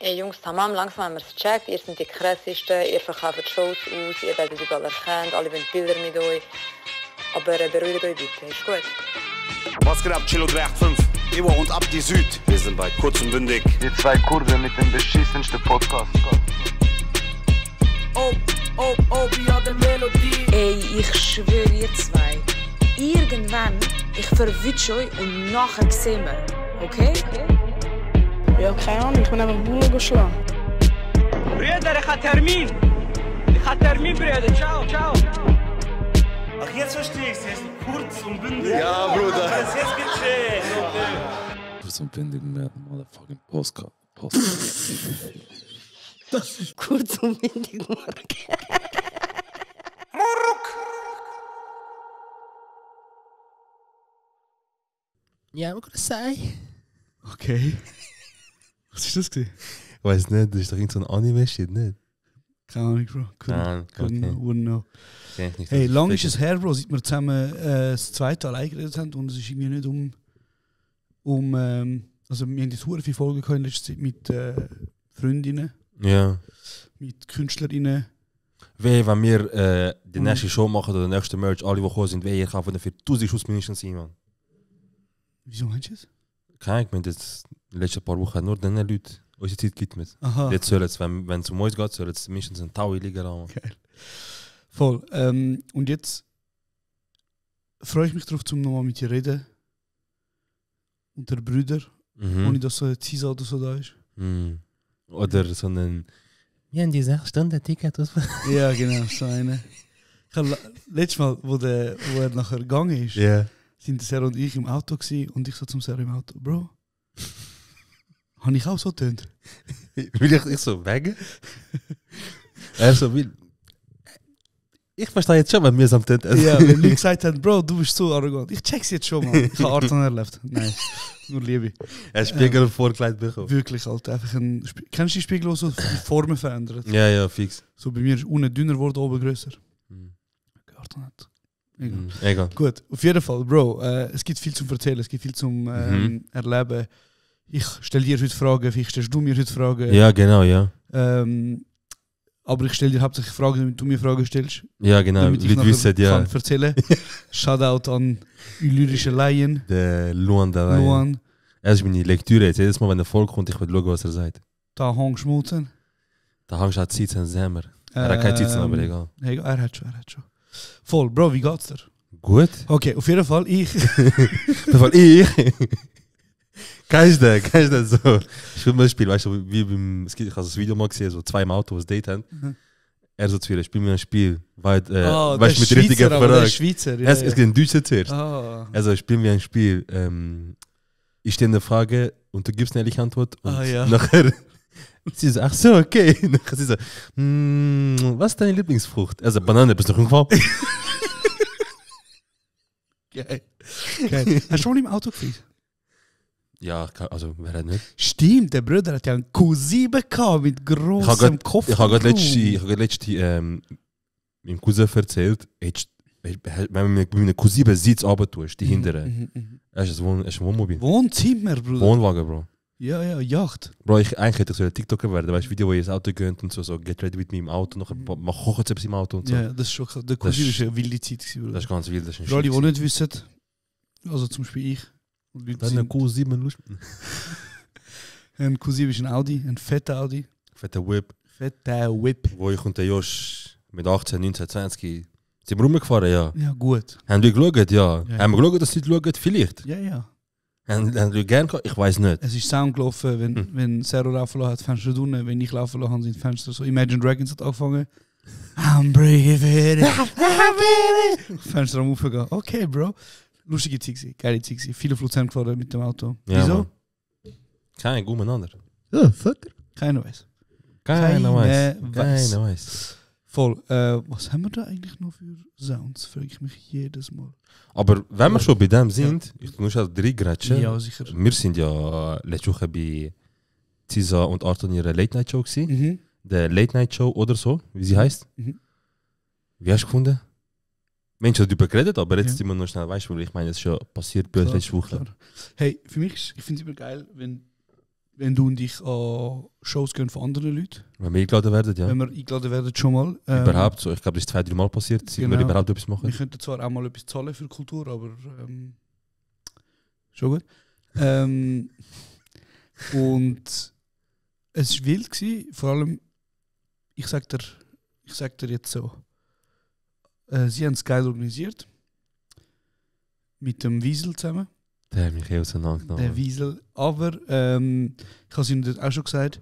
Ey Jungs, tamam, langsam haben wir es gecheckt. Ihr seid die krassesten, ihr verkauft Shows aus, ihr werdet überall erkannt, alle wollen Bilder mit euch. Aber beruhigt euch bitte, ist gut. Was geht ab, Chilo 385? Ewa und Abdi Süd. Wir sind bei Kurz und Bündig. Die zwei Kurven mit dem beschissensten Podcast. wie hat der Melodie. Ey, ich schwöre ihr zwei. Irgendwann, ich verwünsche euch und nachher sehen wir. Okay? Ja, keine Ahnung, ich bin einfach Bullen geschlagen. Brüder, ich habe Termin. Brüder. Ciao. Ach, jetzt verstehe ich es. Jetzt kurz und bündig. Ja, Bruder. Jetzt gecheckt. Kurz und bündig mit motherfucking Postcard. Das ist kurz und windig, Mark. Ja, I'm gonna say. Okay. Was ist das gewesen? Ich weiß nicht, das ist doch irgend so ein Anime-Shit, nicht? Keine Ahnung, Bro. Wouldn't know. Hey, lang ist es her, Bro, seit wir zusammen das zweite allein geredet haben und es ist irgendwie nicht also wir haben jetzt sehr viele Folgen gehabt in letzter Zeit mit Freundinnen, Ja. mit Künstlerinnen. Wenn wir die nächste Show machen oder den nächsten Merch, alle, die gekommen sind, ihr kaufen für 1000 Schuss mindestens sein, Mann. Wieso meinst du das? Keine, ich meine, das in den letzten paar Wochen nur den Leuten unsere Zeit gewidmet. Aha. Jetzt soll es, wenn es um uns geht, soll es mindestens ein Taui liegen haben. Geil. Voll. Und jetzt freue ich mich darauf, um nochmal mit dir reden. Unter Brüder, ohne dass so ein Ziel oder so da ist. Oder so einen. Wir haben die 6-Stunden-Ticket aus. Ja, genau, so eine. Ich habe letztes Mal, wo er nachher gegangen ist, sind Sarah und ich im Auto gewesen, und ich so zum Sarah im Auto, Bro, habe ich auch so getönt? Will ich so wegen? Er so will. Ich verstehe jetzt schon, wenn wir es am tönt. Ja, wenn Leute gesagt haben, Bro, du bist so arrogant. Ich check's jetzt schon mal. Ich habe Artan erlebt. Nein, nur Liebe. Er Spiegel vorgelegt bekommen. Wirklich, Alter. Einfach kennst du die Spiegel, die so die Formen verändert? Ja, fix. So bei mir ist unten dünner geworden, oben grösser. Artan hat. Egal. Gut, auf jeden Fall, Bro, es gibt viel zum Erzählen, es gibt viel zum Erleben. Ich stelle dir heute Fragen, vielleicht stellst du mir heute Fragen. Ja, genau, ja. Aber ich stelle dir hauptsächlich Fragen, damit du mir Fragen stellst. Ja, genau. Damit ich Leute wissen, ja. kann erzählen. Shoutout an Illyrische Laien. Der Luan da rein. Luan. Er ist meine Lektüre jetzt. Jedes Mal, wenn er vollkommt, ich will schauen, was er sagt. Da Hang Schmuten. Da hangst du auch Zeit an Sämmer. Er hat keine Zeit, aber egal. Hey, er hat schon. Voll, Bro, wie geht's dir? Gut. Okay, auf jeden Fall ich. Kennst du das so? Ich will mal spielen, weißt du, wie ich habe das Video mal gesehen, so 2 im Auto, was Date haben. Er so zu viel, spiel mir ein Spiel. Weißt du, mit richtiger Frage. Schweizer, ja. Es geht in Deutsch zuerst. Also, spiel mir ein Spiel. Ich stelle eine Frage und du gibst eine ehrliche Antwort. Und nachher. Sie so, ach so, okay. Nachher sie so, was ist deine Lieblingsfrucht? Also, Banane, bist du noch umgefallen? Geil. Hast du schon mal im Auto gefliegt? Ja, also wer hat nicht? Stimmt, der Bruder hat ja einen Q7 gehabt mit grossem Koffer. Ich habe gerade letztens meinem Cousin erzählt, wenn man mit einem Q7 Sitz runtertust, die hinteren. Es ist ein Wohnmobil. Wohnzimmer, Bruder. Wohnwagen, Bro. Ja, Yacht. Bro, eigentlich hätte ich so ein TikToker werden, weißt du, Video, wo ihr ins Auto geht und so get ready mit mir im Auto, noch man kocht jetzt im Auto und so. Ja, das ist schon krass. Der Q7 war eine wilde Zeit, Bruder. Das ist ganz wild, das ist ein Für alle, die nicht wissen, also zum Beispiel ich. Wenn ein Q7 Lust. Ein Q7 ist ein Audi, ein fetter Audi. Fetter Whip. Wo ich und der Josh mit 18, 19, 20 sind wir rumgefahren, ja. Ja, gut. Haben wir geschaut, ja. Haben wir geschaut, dass die Leute schauen? Vielleicht. Ja. Haben wir gerne gehabt? Ich weiß nicht. Es ist Sound gelaufen, wenn Zero laufen lassen hat, Fenster unten. Wenn ich laufen lassen, sind Fenster so. Imagine Dragons hat angefangen. I'm breathing. Fenster am Aufgehen. Okay, Bro. Lustige Zeit, geile Zeit. Viele Flugzeuge gefahren mit dem Auto. Ja, wieso? Kein gut miteinander. Ja, fucker. Keiner weiß. Keiner weiß. Voll. Was haben wir da eigentlich noch für Sounds? Frage ich mich jedes Mal. Aber wenn wir schon bei dem sind, ich muss halt reingrätschen. Ja, sicher. Wir sind ja letzte Woche bei Cisa und Arton ihrer Late Night Show gewesen. Der Late Night Show oder so, wie sie heißt. Wie hast du gefunden? Menschen haben darüber geredet, aber jetzt sind wir noch schnell, weißt du, ich meine, es ist schon passiert bei letzte Woche. Klar. Hey, für mich, ich finde es immer geil, wenn wenn du und ich an Shows gehen von anderen Leuten. Wenn wir eingeladen werden, ja. Wenn wir eingeladen werden, schon mal. Überhaupt so. Ich glaube, das ist 2-3 Mal passiert, seit wir überhaupt etwas machen. Wir könnten zwar auch mal etwas zahlen für Kultur, aber schon gut. Und es war wild gewesen, vor allem, ich sag dir jetzt so, sie haben es geil organisiert, mit dem Wiesel zusammen. Der hat mich auseinandergenommen. Der Wiesel, aber ich habe es ihnen auch schon gesagt,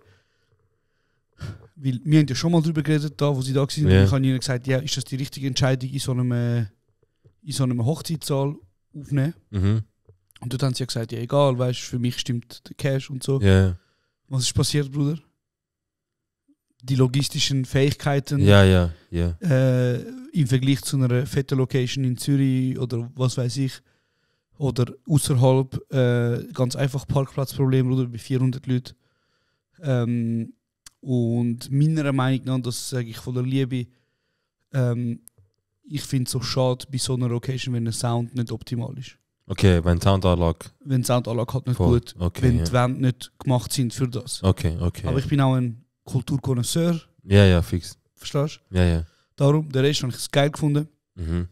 weil wir haben ja schon mal darüber geredet, da, wo sie da waren, und ich habe ihnen gesagt, ja, ist das die richtige Entscheidung, in so einem Hochzeitssaal aufnehmen? Mhm. Und dort haben sie ja gesagt, ja egal, weißt, für mich stimmt der Cash und so. Yeah. Was ist passiert, Bruder? Die logistischen Fähigkeiten im Vergleich zu einer fetten Location in Zürich oder was weiß ich, oder außerhalb ganz einfach Parkplatzproblem, Bruder, bei 400 Leuten. Und meiner Meinung nach, das sage ich von der Liebe, ich finde es so schade bei so einer Location, wenn der Sound nicht optimal ist. Okay, wenn die Soundanlage halt nicht gut, okay, wenn die Wände nicht gemacht sind für das. Okay. Aber ich bin auch ein Kulturkonnoisseur. Ja, fix. Verstehst du? Ja. Darum, der Rest habe ich es geil gefunden. Mhm.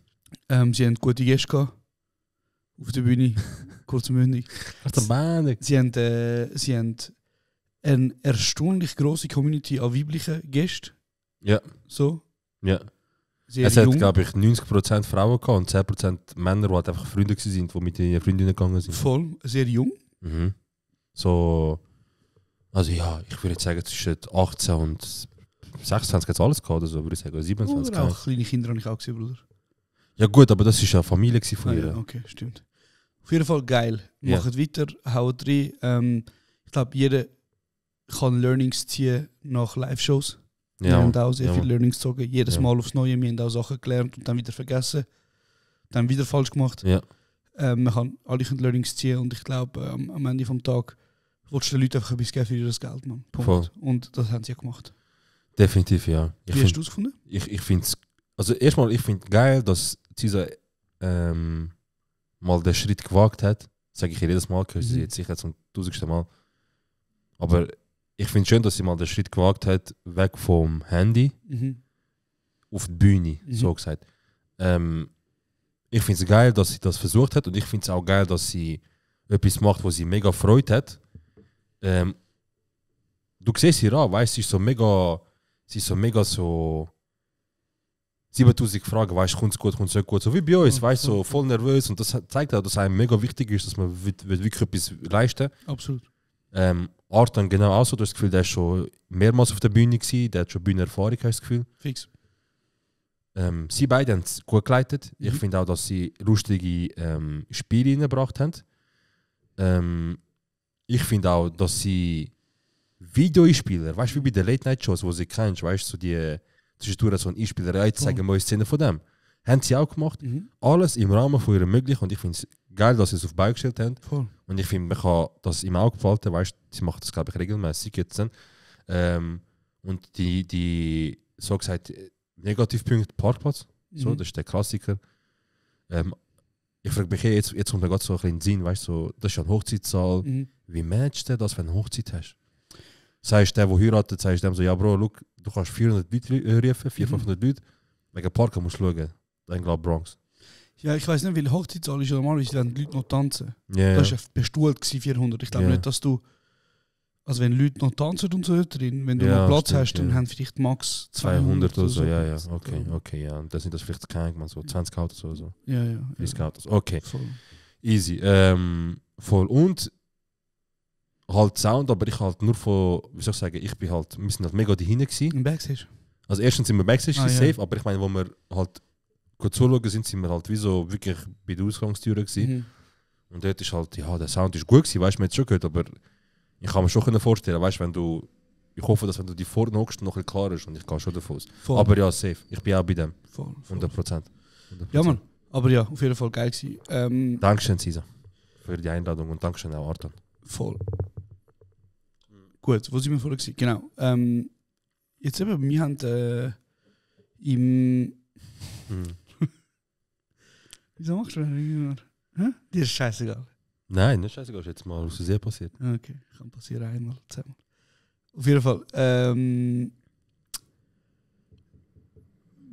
Sie haben gute Gäste gehabt. Auf der Bühne. Kurz und mündig. Sie haben eine erstaunlich grosse Community an weiblichen Gästen. Ja. So. Ja. Sehr es hat, glaube ich, 90% Frauen gehabt und 10% Männer, die halt einfach Freunde waren, die mit ihren Freundinnen gegangen sind. Voll, sehr jung. Mhm. So, also ja, ich würde sagen, zwischen 18 und 26 hat es alles gehabt, oder so, würde ich sagen, 27. Oder auch kleine Kinder habe ich auch gesehen, Bruder. Ja gut, aber das war ja Familie von ihr. Ja, okay, stimmt. Auf jeden Fall geil. Macht weiter, haut rein. Ich glaube, jeder kann Learnings ziehen nach Live-Shows. Wir haben auch sehr viele Learnings gezogen. Jedes Mal aufs Neue. Wir haben auch Sachen gelernt und dann wieder vergessen. Dann wieder falsch gemacht. Ja. Man kann alle Learnings ziehen und ich glaube, am Ende des Tages willst du den Leuten einfach etwas geben für ihr Geld, Mann. Punkt. Voll. Und das haben sie ja gemacht. Definitiv, ja. Wie hast du es gefunden? Ich finde es, also erstmal, ich finde geil, dass Cisa mal den Schritt gewagt hat. Sage ich jedes Mal, gehört sie jetzt sicher zum 1000. Mal. Aber ich finde es schön, dass sie mal den Schritt gewagt hat, weg vom Handy auf die Bühne, so gesagt. Ich finde es geil, dass sie das versucht hat und ich finde es auch geil, dass sie etwas macht, wo sie mega Freude hat. Du siehst sie an, weißt du, sie ist so mega so 7000 Fragen, weißt du, kommt es gut, kommt es nicht gut, so wie bei uns, weißt du, so voll nervös und das zeigt auch, dass einem mega wichtig ist, dass man wirklich etwas leisten. Absolut. Artan genau auch so, du hast das Gefühl, der ist schon mehrmals auf der Bühne gewesen, der hat schon Bühnenerfahrung, hast du das Gefühl. Fix. Sie beide haben es gut geleitet. Ich finde auch, dass sie lustige Spiele reingebracht haben. Ich finde auch, dass sie Videospieler, weißt du, wie bei den Late-Night-Shows, wo sie kennst, weißt du, so die zwischendurch so eine Einspielerei, zeigen wir uns Szenen von dem. Haben sie auch gemacht. Alles im Rahmen von ihrem Möglichen und ich finde es geil, dass sie es auf die Beine gestellt haben. Voll. Und ich finde, man kann das im Auge behalten, weißt du, sie macht das, glaube ich, regelmäßig jetzt dann. Und die so gesagt, Negativpunkt Parkplatz, so, das ist der Klassiker. Ich frage mich jetzt kommt mir gerade so ein bisschen in den Sinn, weißt du, so, das ist ja ein Hochzeitssaal. Wie managst du das, wenn du eine Hochzeit hast? Sagst der heiratet, sagst dem so, ja Bro, look, du kannst 400 Leute rufen, 400-500 Leute, wegen Parken musst du schauen. Dann glaube Bronx. Ja, ich weiß nicht, weil Hochzeitssaal ist ja normalerweise, wenn die Leute noch tanzen. Yeah. Das war ja bestuhlt 400. Ich glaube nicht, dass du, also wenn Leute noch tanzen und so drin, wenn du noch Platz hast, dann haben vielleicht max 200 oder so. Ja, okay, ja. Und dann sind das vielleicht keine, so 20 Autos oder so. Ja. 30 Autos, okay. Voll. Easy. Voll. Und halt Sound, aber ich halt nur von, wie soll ich sagen, wir sind halt mega dahinten gewesen. Im Backstage? Also erstens sind wir Backstage safe, aber ich meine, wo wir halt gut zuschauen sind wir halt wie so wirklich bei der Ausgangstür gewesen. Und dort ist halt, ja, der Sound ist gut gewesen, weißt du, man hat es schon gehört, aber ich kann mir schon vorstellen, weißt du, ich hoffe, dass wenn du die vorne hockst, noch ein bisschen klarer ist und ich gehe schon davon aus. Voll. Aber ja, safe, ich bin auch bei dem. Voll. 100%. Ja, Mann, aber ja, auf jeden Fall geil gewesen. Dankeschön, Cisa, für die Einladung und Dankeschön auch, Artan. Voll. Gut, wo sind wir vorher gewesen? Genau. Jetzt eben, wir haben im... Wieso machst du das? Dir ist scheißegal. Nein, nicht scheißegal, ist jetzt mal aus der See passiert. Okay, kann passieren einmal, zweimal. Auf jeden Fall.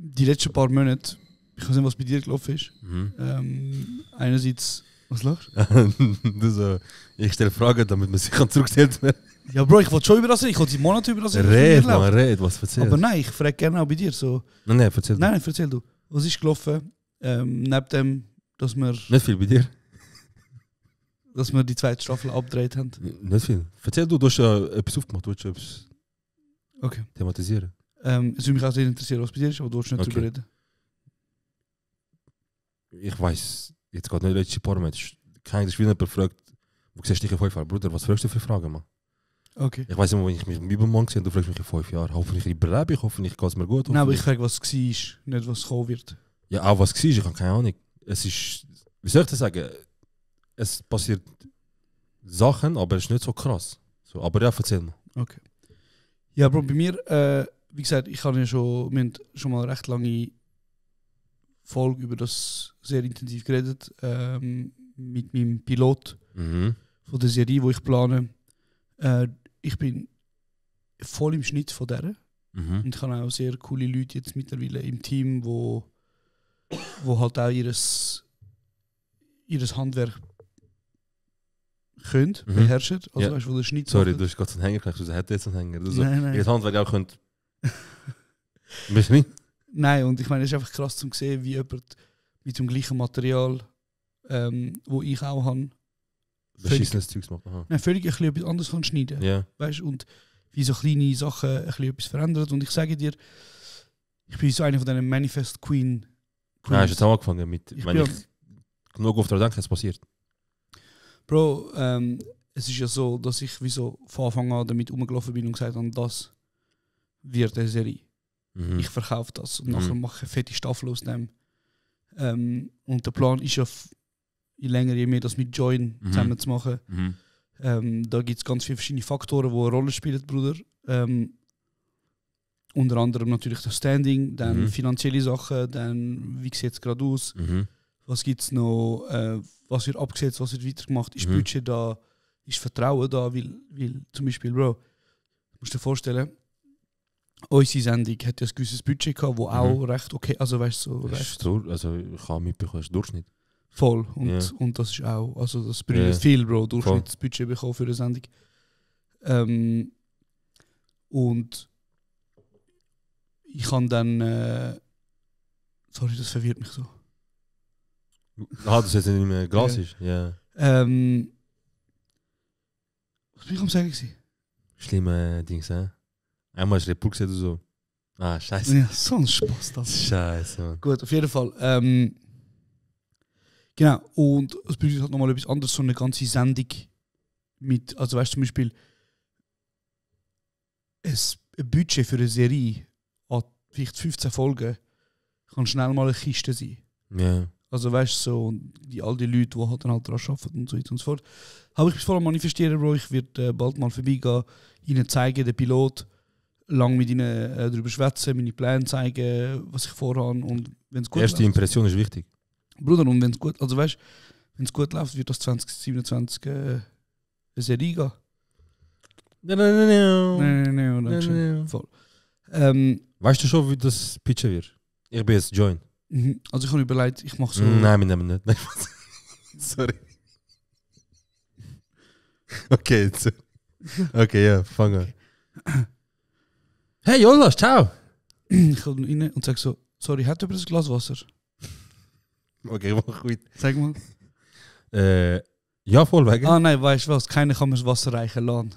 Die letzten paar Monate, ich weiß nicht, was bei dir gelaufen ist. Einerseits, was lachst du? So, ich stelle Fragen, damit man sich zurückstellen kann. Ja, Bro, ich wollte schon über das reden, ich wollte seit Monaten über das reden. Red, was erzählst. Aber nein, ich frage gerne auch bei dir. So. Nein, erzähl du. Nein, erzähl du. Was ist gelaufen, neben dem, dass wir... Nicht viel bei dir. Dass wir die zweite Staffel abgedreht haben. Nicht viel. Erzähl du, du hast ja etwas aufgemacht, du willst etwas thematisieren. Es würde mich auch sehr interessieren, was bei dir ist, aber du willst nicht drüber reden. Ich weiss, jetzt geht nicht letzte paar Monate. Kein Spieler fragt, wo siehst du dich in 5 Jahren? Bruder, was fragst du für Fragen, Mann? Okay. Ich weiss immer, wenn ich mich im Bibelmann sehe, du fragst mich in 5 Jahren. Hoffentlich überlebe ich, hoffentlich geht es mir gut. Nein, aber ich frage, was war, nicht was kommen wird. Ja, auch was war, ich habe keine Ahnung. Es ist, wie soll ich das sagen? Es passiert Sachen, aber es ist nicht so krass. So, aber ja, erzähl mal. Okay. Ja, Bro, bei mir, wie gesagt, wir haben schon mal recht lange Folge über das sehr intensiv geredet, mit meinem Pilot von der Serie, die ich plane. Ich bin voll im Schnitt von der. Und ich habe auch sehr coole Leute jetzt mittlerweile im Team, wo halt auch ihres Handwerk können, beherrschen. Also weißt du, wo der Schnitt Sorry, macht. du hast gerade so einen Hänger gekriegt, du hättest jetzt einen Hänger. Nein. Ihr Handwerk auch könnt... Bist du nicht? Nein, und ich meine, es ist einfach krass zu sehen, wie jemand mit dem gleichen Material, wo ich auch habe, beschissenes Zeugs macht. Nein, völlig ein bisschen etwas anderes kann schneiden. Yeah. Weißt, und wie so kleine Sachen ein bisschen etwas verändert. Und ich sage dir, ich bin so einer von diesen Manifest Queen. Nein, hast du jetzt auch angefangen mit... Wenn ich genug oft daran denke, es passiert. Bro, es ist ja so, dass ich wie so von Anfang an damit rumgelaufen bin und gesagt habe, das wird eine Serie. Ich verkaufe das und nachher mache ich eine fette Staffel aus dem. Und der Plan ist ja, je länger, je mehr das mit Join zusammen zu machen. Da gibt es ganz viele verschiedene Faktoren, die eine Rolle spielen, Bruder. Unter anderem natürlich das Standing, dann finanzielle Sachen, dann wie sieht es gerade aus, was gibt es noch, was wird abgesetzt, was wird weitergemacht, ist Budget da, ist Vertrauen da, weil zum Beispiel, Bro, du musst dir vorstellen, unsere Sendung hat ja ein gewisses Budget gehabt, wo auch recht okay, also weißt du, so recht... Also ich habe mitbekommen, das ist Durchschnitt. Voll, und das ist auch, also das bedeutet viel, Bro, Durchschnittsbudget bekommen für eine Sendung. Und ich kann dann, sorry, das verwirrt mich so. Das jetzt nicht mehr Glas ist? Ja. Was bin ich am sagen gewesen? Schlimme Dings, hä? Einmal ist Repul gesehen oder so. Ah, scheiße. Ja, so ein Spaß das. Scheiße, Mann. Gut, auf jeden Fall. Genau, und es bedeutet halt nochmal etwas anderes, so eine ganze Sendung mit, also weißt du zum Beispiel, ein Budget für eine Serie an vielleicht 15 Folgen kann schnell mal eine Kiste sein. Ja. Also weißt du, so, all die Leute, die halt dann halt daran arbeiten und so weiter und so fort. Habe ich bis vor allem manifestieren, Bro, ich werde bald mal vorbeigehen, ihnen zeigen, den Pilot, lang mit ihnen darüber schwätzen, meine Pläne zeigen, was ich vorhabe und wenn es gut erste läuft. Impression ist wichtig. Bruder, und wenn es gut, also weißt, wenn es gut läuft, wird das 2027 eine Serie gehen. Nein. Voll. Weißt du schon, wie das pitchen wird? Ich bin jetzt Join. Also ich habe überlegt, ich mache so... Nein, wir nehmen nicht. Nein, sorry. Okay, jetzt. Okay, ja, fang an. Hey Jonas, ciao! Ich komme rein und sage so, sorry, hat jemand ein Glas Wasser? Okay, mach gut. Sag mal. Ja, voll wegen. Ah nein, weißt du was, keiner kann mir das Wasser reichen lassen.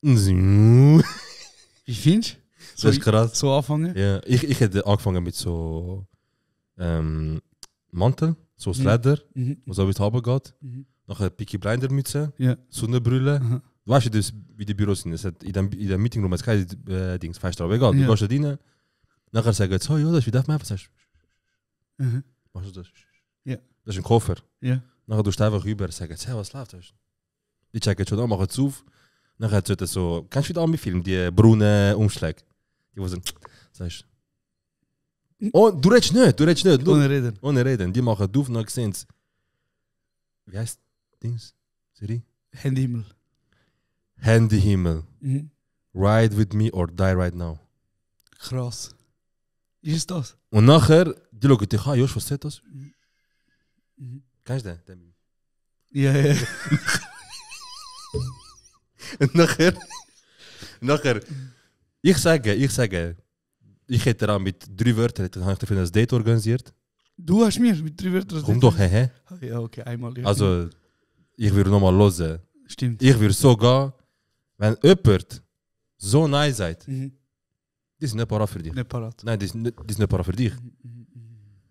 Wie findest du? So, das ist krass. So anfangen? Ja, ich hätte angefangen mit so Mantel, so das Leder, wo so weit runter geht. Nachher Peaky Blinder Mütze, Sonnenbrille. Weißt du, wie die Büros sind? Es hat in dem Meetingroom ist keine Dings, Feinstrahl. Egal, du gehst da rein. Nachher sagen sie, oh ja, das ist wie darf man einfach sagen. Machst du das? Ja. Das ist ein Koffer. Ja. Nachher tust du einfach rüber und sagst, hey, was läuft? Die checken schon an, machen es auf. Nachher hat es so, kennst du wieder Ami-Film, die braunen Umschläge? Die so, sagst oh, du redest nicht. Ohne reden. Ohne reden. Die machen es auf und dann sehen sie, wie heißt Dings? Serie? Handyhimmel. Handyhimmel. Ride with me or die right now. Krass. Ist es das? Und nachher, die schauen dich an, Josh, was ist das? Kennst du den? Ja. Und nachher, ich sage, ich hätte auch mit 3 Wörtern, habe ich dafür ein Date organisiert. Du hast mir mit 3 Wörtern... Komm doch, hä? Ja, okay, einmal. Ja. Also, ich würde nochmal hören. Stimmt. Ich würde so gehen, wenn jemand so nice sagt, die sind nicht parat für dich. Nicht parat. Nein, die sind nicht parat für dich.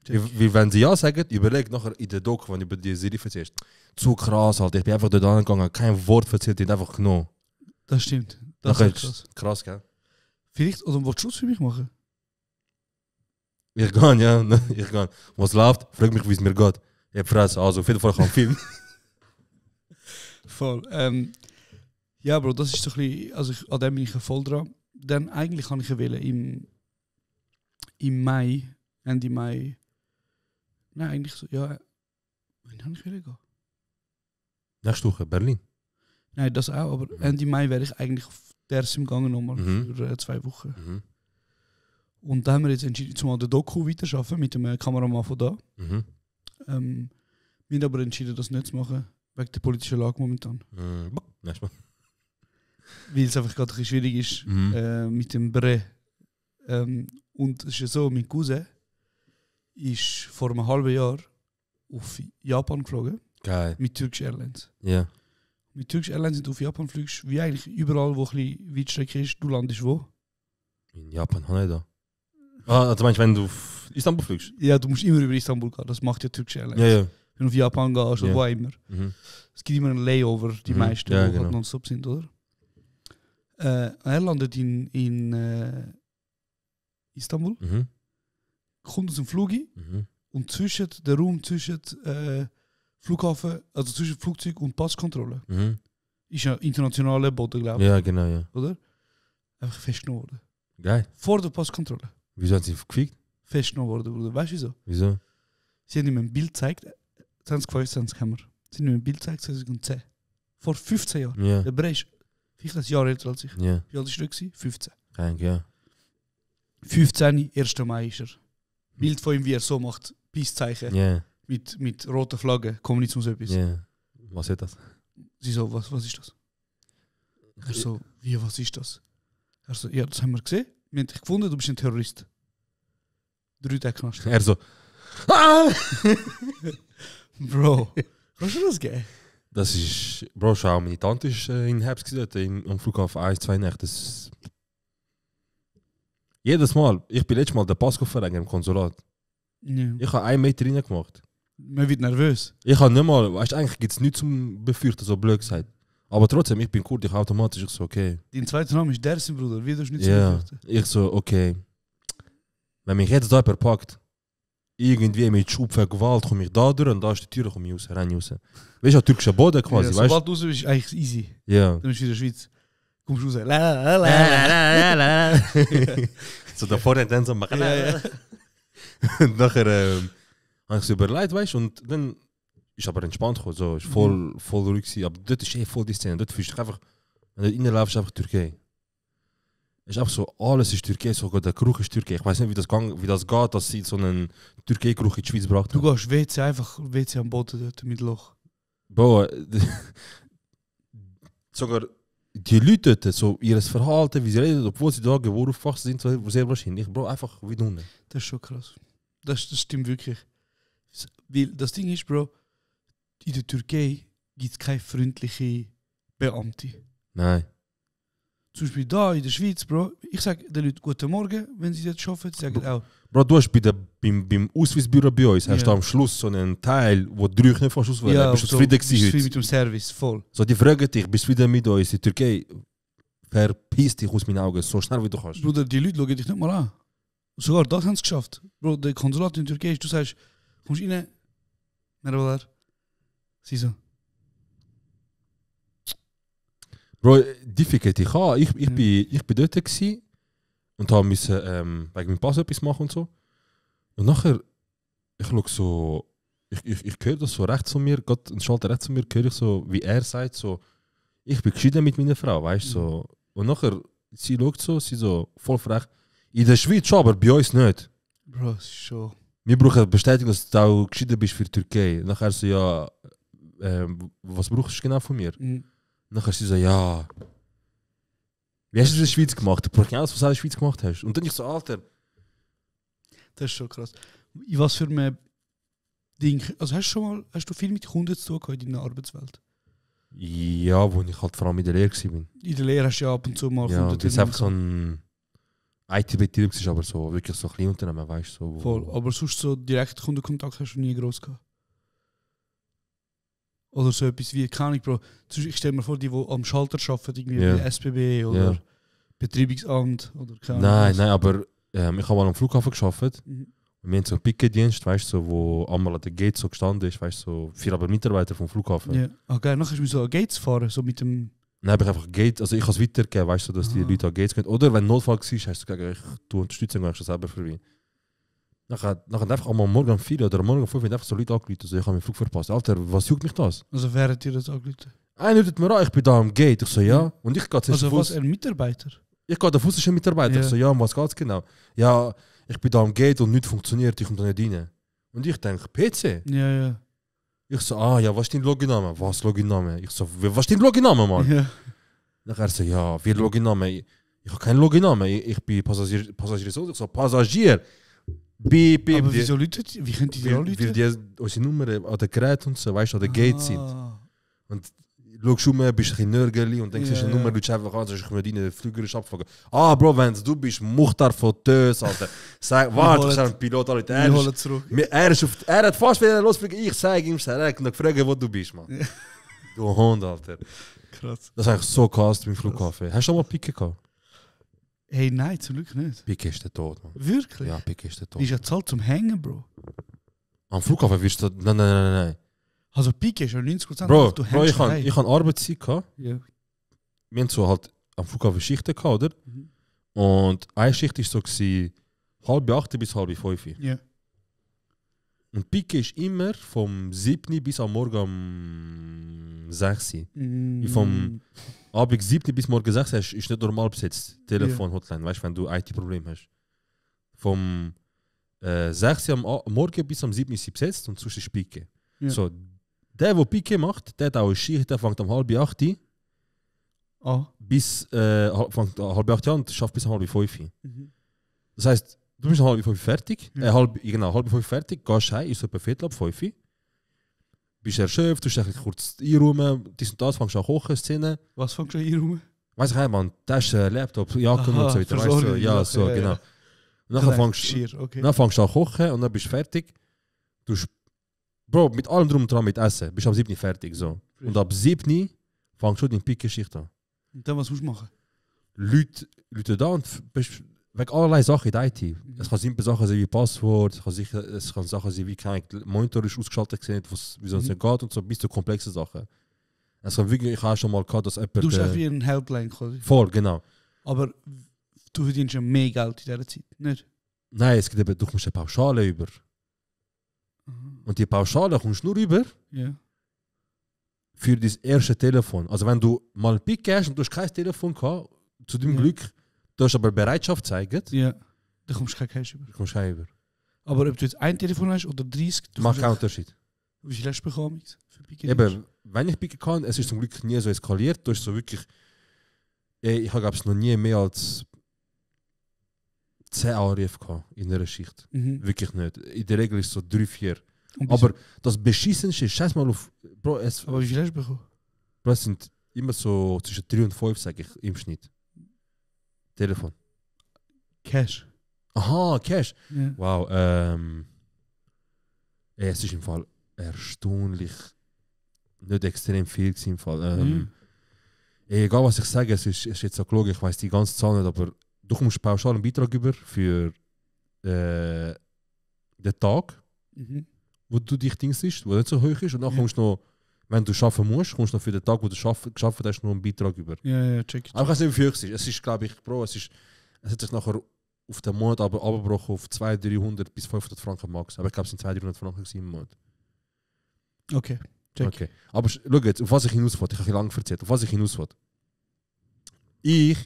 Weil wenn sie ja sagen, überleg nachher in der Doku, wenn du über die Serie erzählst. Zu krass halt, ich bin einfach dort angegangen, kein Wort erzählt, ich einfach genommen. Das stimmt. Das ist krass. Krass, gell? Vielleicht, oder willst du Schluss für mich machen? Ich gehe, ja. Ich gehe. Was läuft, frag mich, wie es mir geht. Ich habe Fresse, also auf jeden Fall kann ich filmen. Voll. Ja, Bro, das ist so ein bisschen, also an dem bin ich voll dran. Dann eigentlich kann ich wählen im Mai, Ende Mai. Nein, eigentlich so, ja. Wann kann ich gehen? Nächste Woche, Berlin. Nein, das auch, aber Ende Mai wäre ich eigentlich auf der Sim gegangen nochmal für 2 Wochen. Und da haben wir jetzt entschieden, zumal den Doku weiterarbeiten mit dem Kameramann von da. Wir haben aber entschieden, das nicht zu machen, wegen der politischen Lage momentan. Nächstes Mal. Weil es einfach gerade ein bisschen schwierig ist mit dem Bre. Und es ist ja so, mein Cousin ist vor einem halben Jahr auf Japan geflogen. Geil. Mit Turkish Airlines. Ja. Mit Turkish Airlines sind du auf Japan fliegst, wie eigentlich überall, wo ein bisschen Weitstrecke ist, du landest wo? In Japan, habe ich da. Also meinst du, wenn du auf Istanbul fliegst? Ja, du musst immer über Istanbul gehen, das macht ja Turkish Airlines. Ja. Wenn du auf Japan gehst oder wo immer. Es gibt immer einen Layover, die meisten, ja, die genau. halt nonstop sind, oder? Er landet in Istanbul, kommt aus dem Flug und zwischen der Raum zwischen Flughafen, also zwischen Flugzeug und Passkontrolle, ist ja internationaler Boden, glaube ich. Ja, genau, ja. Oder? Einfach festgenommen worden. Geil. Vor der Passkontrolle. Wieso haben sie gefickt? Festgenommen worden, Bruder. Weißt du wieso? Wieso? Sie haben ihm ein Bild gezeigt, 2025 haben wir. Sie haben ihm ein Bild gezeigt, 2010. Vor 15 Jahren. Ja. Der Bre ist vielleicht ein Jahr älter als ich. Ja. Wie alt ist er? 15. Krank, ja. 15, 1. Mai ist er. Bild von ihm, wie er so macht, Peace-Zeichen. Ja. Mit roter Flagge, Kommunismus-Etwas. Ja. Was ist das? Sie so, was ist das? Er so, wie, was ist das? Er so, ja, das haben wir gesehen. Wir haben dich gefunden, du bist ein Terrorist. 3 Tage Knast. Er so, Bro, kannst du das geben? das ist, Bro, schau, meine Tante ist in Herbst gesehen, am Flughafen 1-2 Nächte. Jedes Mal, ich bin letztes Mal den Pass verlängert im Konsulat. Ja. Ich habe 1 Meter reingemacht. Man wird nervös. Ich habe nicht mal, weißt du, eigentlich gibt es nichts zum Befürchten, so blöd gesagt. Aber trotzdem, ich bin Kurd, ich automatisch, ich so, okay. Dein zweiter Name ist Dersin, Bruder. Wie du nicht Ja, befürchten? ich so, okay. Wenn mich jetzt da verpackt, irgendwie mit Schub für Gewalt, komme ich da durch und da ist die Tür, komme ich raus, rein raus. Weißt du, türkischer Boden quasi, Ja, weißt sobald du raus bist, ist eigentlich easy. Ja. Dann bist du in der Schweiz. Kommst du raus. So davor dann so machen. Ja. Und nachher habe ich so überlegt, weißt du, und dann ist aber entspannt gekommen, so, ist voll ruhig gewesen. Aber dort ist voll die Szene, dort fühlst du dich einfach, wenn du reinlaufst, ist einfach Türkei. Es ist einfach so, alles ist Türkei, sogar der Geruch ist Türkei. Ich weiß nicht, wie das geht, dass sie so einen Türkei-Geruch in die Schweiz braucht. Du gehst WC einfach WC am Boden dort mit Loch. Bro, sogar die Leute dort, so ihr Verhalten, wie sie reden, obwohl sie da geboren aufgewachsen sind, so sehr wahrscheinlich. Bro, einfach wie unten. Das ist schon krass. Das stimmt wirklich. Weil das Ding ist, Bro, in der Türkei gibt es keine freundliche Beamte. Nein. Zum Beispiel da in der Schweiz, Bro, ich sage den Leuten guten Morgen, wenn sie dort arbeiten, sie sagen auch. Bro, du hast beim Ausweisbüro bei uns, hast du am Schluss so einen Teil, wo du nicht fast auswählen. Ja, bist du so, zufrieden bist gewesen du heute? mit dem Service, voll. So, die fragen dich, bist du wieder mit uns? Die Türkei verpiss dich aus meinen Augen, so schnell wie du kannst. Bruder, die Leute schauen dich nicht mal an. Sogar das haben sie geschafft. Bro, der Konsulat in der Türkei ist, du sagst, kommst rein, Merhabalar. Sie so. Bro, difficult. Ich bin dort gewesen und musste wegen meinem Pass etwas machen und so. Und nachher, ich schaue so ich höre das so rechts von mir, Gott schaltet rechts von mir, höre ich so, wie er sagt, so, ich bin geschieden mit meiner Frau, weißt du, so. Und nachher, sie schaut so, sie so, voll frech. In der Schweiz schon, aber bei uns nicht. Bro, es ist schon... Wir brauchen Bestätigung, dass du auch geschieden bist für die Türkei. Nachher so, ja, was brauchst du genau von mir? Nachher sie so, ja, wie hast du das in der Schweiz gemacht? Du brauchst alles, was du in der Schweiz gemacht hast. Und dann ich so, Alter. Das ist schon krass. In was für einem Ding, also hast du viel mit Kunden zu tun in deiner Arbeitswelt? Ja, wo ich halt vor allem in der Lehre war. In der Lehre hast du ja ab und zu mal Kunden. Ja, das ist einfach so ein IT-Betrieb, ist aber so wirklich so ein Kleinunternehmen, weißt du. So, voll, aber sonst so direkt Kundenkontakt hast du nie groß gehabt? Oder so etwas wie, keine Ahnung, Bro. Ich stelle mir vor, die am Schalter arbeiten, irgendwie bei SBB oder Betriebsamt oder keine Ahnung. Nein, aber ich habe mal am Flughafen gearbeitet. Und wir haben so einen Picketdienst, weißt du, so, wo einmal an der Gate so gestanden ist, weißt du, so 4 Mitarbeiter vom Flughafen. Ja, okay, nachher hast du so an Gates fahren, so mit dem... Nein, aber ich einfach Gate, also ich kann es weitergeben, weißt du, dass die Leute an Gates gehen. Oder wenn ein Notfall war, hast du gesagt, du Unterstützung, hast du selber für mich. Nachher einfach einmal morgen um 4 oder morgen um 5 einfach so Leute angerufen, also ich habe meinen Flug verpasst. Alter, was juckt mich das? Also wer hat dir das angerufen? Einer ruft mir an, ich bin da am Gate. Ich so, ja. Und ich gehe also was, ein Mitarbeiter? Ich gehe davon, ist ein Mitarbeiter. Ich so, ja, um was geht's genau? Ja, ich bin da am Gate und nichts funktioniert, ich komme da nicht rein. Und ich denke, PC? Ja. Ich so, ja, was ist dein Loginname? Was Loginname? Ich so, was ist dein Loginname, Mann? Ja. Nachher so, ja, wie Loginname? Ich habe keinen Loginname, ich bin Passagier. Ich so, Passagier? Beep. Aber wieso Leute? Wie können die Leute? Weil die unsere Nummer an den Geräten und so, weißt du, an den Gate sind. Und schaust du mal, bist ein bisschen nörgeli und denkst, du hast eine Nummer, du einfach an, dass ich mir deine Flüger abfragen. Bro, wenn du bist Muchtar von Tös, Alter. Sag, warte, ich ein Pilot, Alter. Er hat fast wieder losfliegen, ich sage ihm, und dann frage, wo du bist, Mann. Ja. Du Hund, Alter. Krass. Das ist eigentlich so krass beim Flughafen. Hast du schon mal Picke gehabt? Hey, nein, zum Glück nicht. Picke ist der Tod, Mann. Wirklich? Ja, Picke ist der Tod. Ist ja Zahl zum Hängen, Bro. Am Flughafen wirst du... Nein. Also Picke ist ja 90%. Bro, ich habe Arbeitszeit gehabt. Ja. Wir haben so halt am Flughafen Schichten gehabt, oder? Und eine Schicht war so 7:30 bis 7:30. Ja. Und Picke ist immer vom 7 bis am Morgen um 6. Vom Abend 7 bis morgen 6 ist nicht normal besetzt. Telefon, Hotline, weißt du, wenn du IT-Problem hast. Vom 6 am Morgen bis am 7 ist sie besetzt und sonst ist Picke. Ja. So, der Picke macht, der hat auch eine Schicht, der fängt um 7:30 bis fängt 7:30 an und schafft bis 4:30. Das heisst, du bist um 4:30 fertig, halb 4:30 fertig, gehst heim, ist etwa 4:45. Bist erschöpft, du dich kurz einräumen, dies und das, fängst an kochen, Szene. Was fängst du an einräumen? Weiss ich, man, Tasche, Laptop, Jacke und so weiter, weißt du? Ja, so, genau. Und dann fängst du an kochen und dann bist du fertig. Bro, mit allem drum und dran mit Essen, bist du am 7 fertig, so. Und ab 7 fängst du die Picke-Schicht an. Und dann, was musst du machen? Leute da und bist wegen allerlei Sachen in der IT. Es kann simple Sachen sein wie Passwort, es kann Sachen sein wie kein Monitor ist ausgeschaltet gesehen, wie es nicht geht und so, bis zu komplexen Sachen. Es kann wirklich, ich habe schon mal gehabt, dass jemand... Du bist einfach wie ein Helpline quasi. Voll, genau. Aber du verdienst ja mehr Geld in dieser Zeit, nicht? Nein, es gibt eben, du kommst eine Pauschale über. Und die Pauschale kommst du nur über für dein erste Telefon. Also wenn du mal ein Pick hast und du hast kein Telefon gehabt, zu deinem Glück, du hast aber Bereitschaft gezeigt, dann kommst du kein Cash über. Du kommst kein über. Aber ob du jetzt ein Telefon hast oder 30, macht keinen Unterschied. Wie viel hast du bekommen für Pick? Eben, wenn ich Pick kann, es ist zum Glück nie so eskaliert. Du hast so wirklich, ich habe noch nie mehr als 10 Anrufe gehabt in einer Schicht. Wirklich nicht. In der Regel ist es so 3, 4. Aber das Beschissenste ist, scheiß mal auf... Bro, aber wie viel hast du bekommen? Bro, es sind immer so zwischen 3 und 5, sage ich, im Schnitt. Telefon. Cash. Aha, Cash. Ja. Wow. Es ist im Fall erstaunlich nicht extrem viel im Fall. Egal was ich sage, es ist jetzt so gelogen, ich weiß die ganze Zahl nicht, aber du kommst pauschal einen Beitrag über für den Tag, wo du dich dingst, wo nicht so hoch ist, und dann kommst du noch, wenn du arbeiten musst, kommst du noch für den Tag, wo du geschafft hast, noch einen Beitrag über. Ja, check. Aber ich weiß nicht, wie viel es ist. Es ist, glaube ich, Bro, es hat sich nachher auf den Monat aber abgebrochen auf 200, 300 bis 500 Franken max. Aber ich glaube, es sind 200, 300 Franken im Monat. Okay, check. Okay. Aber schau jetzt, auf was ich hinaus wollte. Ich habe lange erzählt. Auf was ich hinaus wollte. Ich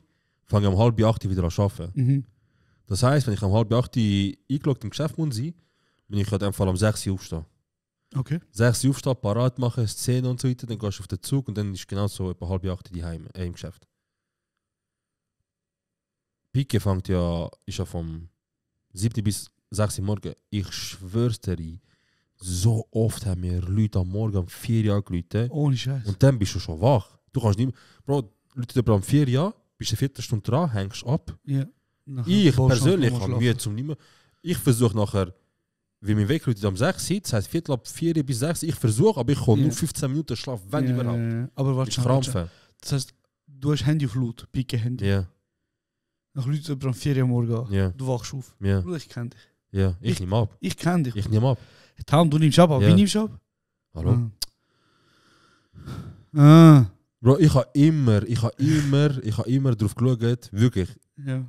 fange um 7:30 wieder an zu arbeiten. Das heisst, wenn ich um 7:30 eingeloggt im Geschäft muss sein, bin ich in dem Fall um 6 Uhr aufstehen. Okay. 6 Uhr aufstehen, parat machen, Szene und so weiter, dann gehst du auf den Zug und dann ist genau so etwa 7:30 daheim im Geschäft. Pike fängt ja, ist ja vom 7 bis 6 Uhr morgen. Ich schwör's dir, so oft haben mir Leute am Morgen um 4 Uhr gerufen. Ohne Scheiß. Und dann bist du schon wach. Du kannst nicht mehr, Bro, Leute über um 4 Uhr, bist eine Viertelstunde dran, hängst ab. Ja. Ich persönlich habe Mühe zum nicht mehr. Ich versuche nachher, wie mein Weg Leute um 6 Uhr, das heisst 4:45 bis 6 Uhr, ich versuche, aber ich komme nur 15 Minuten Schlaf, wenn überhaupt. Aber warte schon. Das heisst, du hast Handy auf laut, Pike Handy. Ja. Nach Leuten über um 4 Uhr morgen. Ja. Du wachst auf. Ja. Bruder, ich kenne dich. Ja, ich nehme ab. Ich kenne dich. Ich nehme ab. Tom, du nimmst ab, aber Ja. wie nimmst du ab? Hallo? Ah. Bro, ich habe immer drauf geschaut, wirklich. Ja.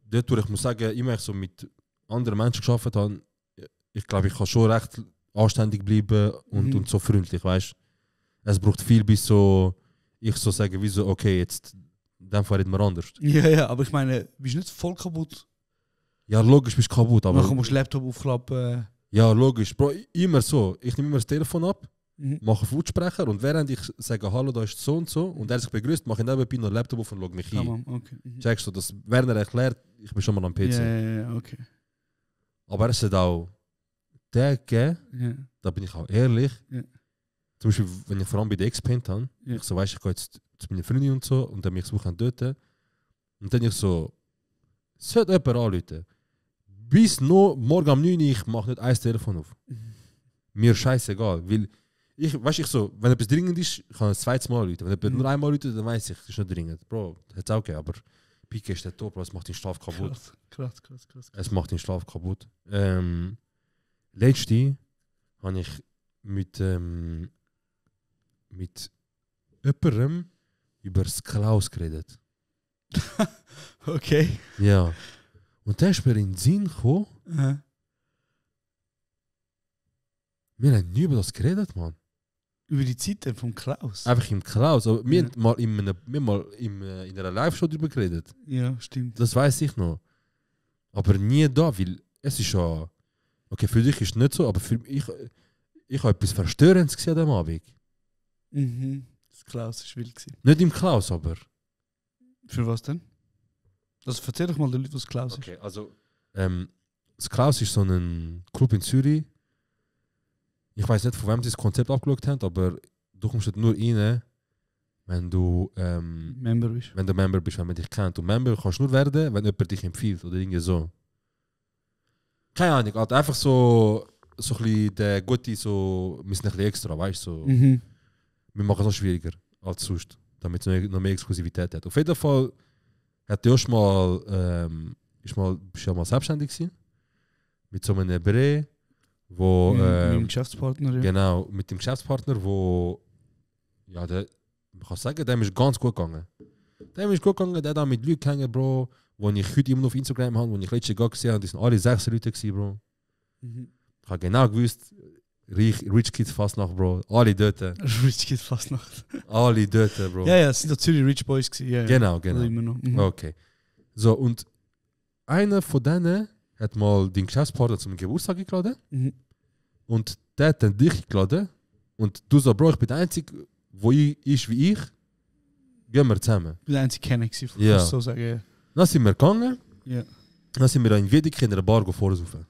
Dort, wo ich muss sagen, immer ich so mit anderen Menschen gearbeitet habe, ich glaube, ich kann schon recht anständig bleiben und so freundlich, weißt. Es braucht viel, bis so ich so sage, wie so, okay, jetzt in dem Fall reden wir anders. Ja, aber ich meine, bist du nicht voll kaputt? Ja, logisch bist du kaputt, aber... Dann musst du Laptop aufklappen. Ja, logisch. Bro, immer so. Ich nehme immer das Telefon ab, mache einen Lautsprecher und während ich sage, hallo, da ist so und er sich begrüßt, mache ich nebenbei noch Laptop auf und logge mich ein. Okay. Checkst du, dass während er erklärt, ich bin schon mal am PC. Ja, okay. Aber es hat auch Tage, da bin ich auch ehrlich. Ja. Zum Beispiel, wenn ich vor allem bei der X-Paint habe, ich so weiss, ich gehe jetzt zu meiner Freundin und so und dann mich suchen dort. Und dann ich so, sollte jemand anrufen. Bis noch morgen um 9 Uhr, ich mache nicht ein Telefon auf. Mir scheißegal, weil ich so, wenn etwas dringend ist, kann ich ein zweites Mal rufen. Wenn jemand nur einmal ruft, dann weiß ich, das ist nicht dringend. Bro, das hat es auch gegeben, aber Pike ist der Top, es macht den Schlaf kaputt. Krass. Es macht den Schlaf kaputt. Letzte habe ich mit jemandem über das Klaus geredet. Okay. Ja. Und dann ist mir in den Sinn gekommen, wir haben nie über das geredet, Mann. Über die Zeiten vom Klaus? Einfach im Klaus. Aber wir haben mal in einer Live-Show darüber geredet. Ja, stimmt. Das weiß ich noch. Aber nie da, weil es ist ja... Okay, für dich ist es nicht so, aber für mich... Ich habe etwas Verstörendes gesehen an dem Abend. Das Klaus war wild. Nicht im Klaus, aber... Für was denn? Also erzähl doch mal den Leuten, was Klaus ist. Okay, also... das Klaus ist so ein Club in Zürich. Ich weiß nicht, von wem sie das Konzept abgeschaut haben, aber du kommst dort nur rein, wenn du Member bist. Wenn du Member bist, wenn man dich kennt. Und Member kannst du nur werden, wenn jemand dich empfiehlt oder irgendwie so. Keine Ahnung, halt einfach so ein bisschen der Gute, so, wir sind ein bisschen extra, weißt du? So. Wir machen es noch schwieriger als sonst, damit es noch mehr Exklusivität hat. Auf jeden Fall hat Josh bist ja mal selbstständig gewesen, mit so einem Bre, wo... mit dem Geschäftspartner, ja. Genau, mit dem Geschäftspartner, wo... Ja, man kann sagen, dem ist ganz gut gegangen. Der hat auch mit Leuten gehangen, Bro, wo ich heute immer noch auf Instagram habe, wo ich letztes Jahr gesehen habe, die sind alle 6 Leute gewesen, Bro. Ich habe genau gewusst, Rich Kids Fastnacht, Bro. Alle dort. Rich Kids Fastnacht. Alle dort, Bro. Ja, es sind doch Zürich Rich Boys gewesen. Ja, genau. Also immer noch. Okay. So, und einer von denen hat mal den Geschäftspartner zum Geburtstag geladen. Und der hat dann dich geladen. Und du so, Bro, ich bin der Einzige, wo ist wie ich. Gehen wir zusammen. Ich bin der einzige Kenner gewesen, ja. So sagen, ja. Dann sind wir gegangen. Ja. Dann sind wir in Wiedeke in einer Bar vorsaufen.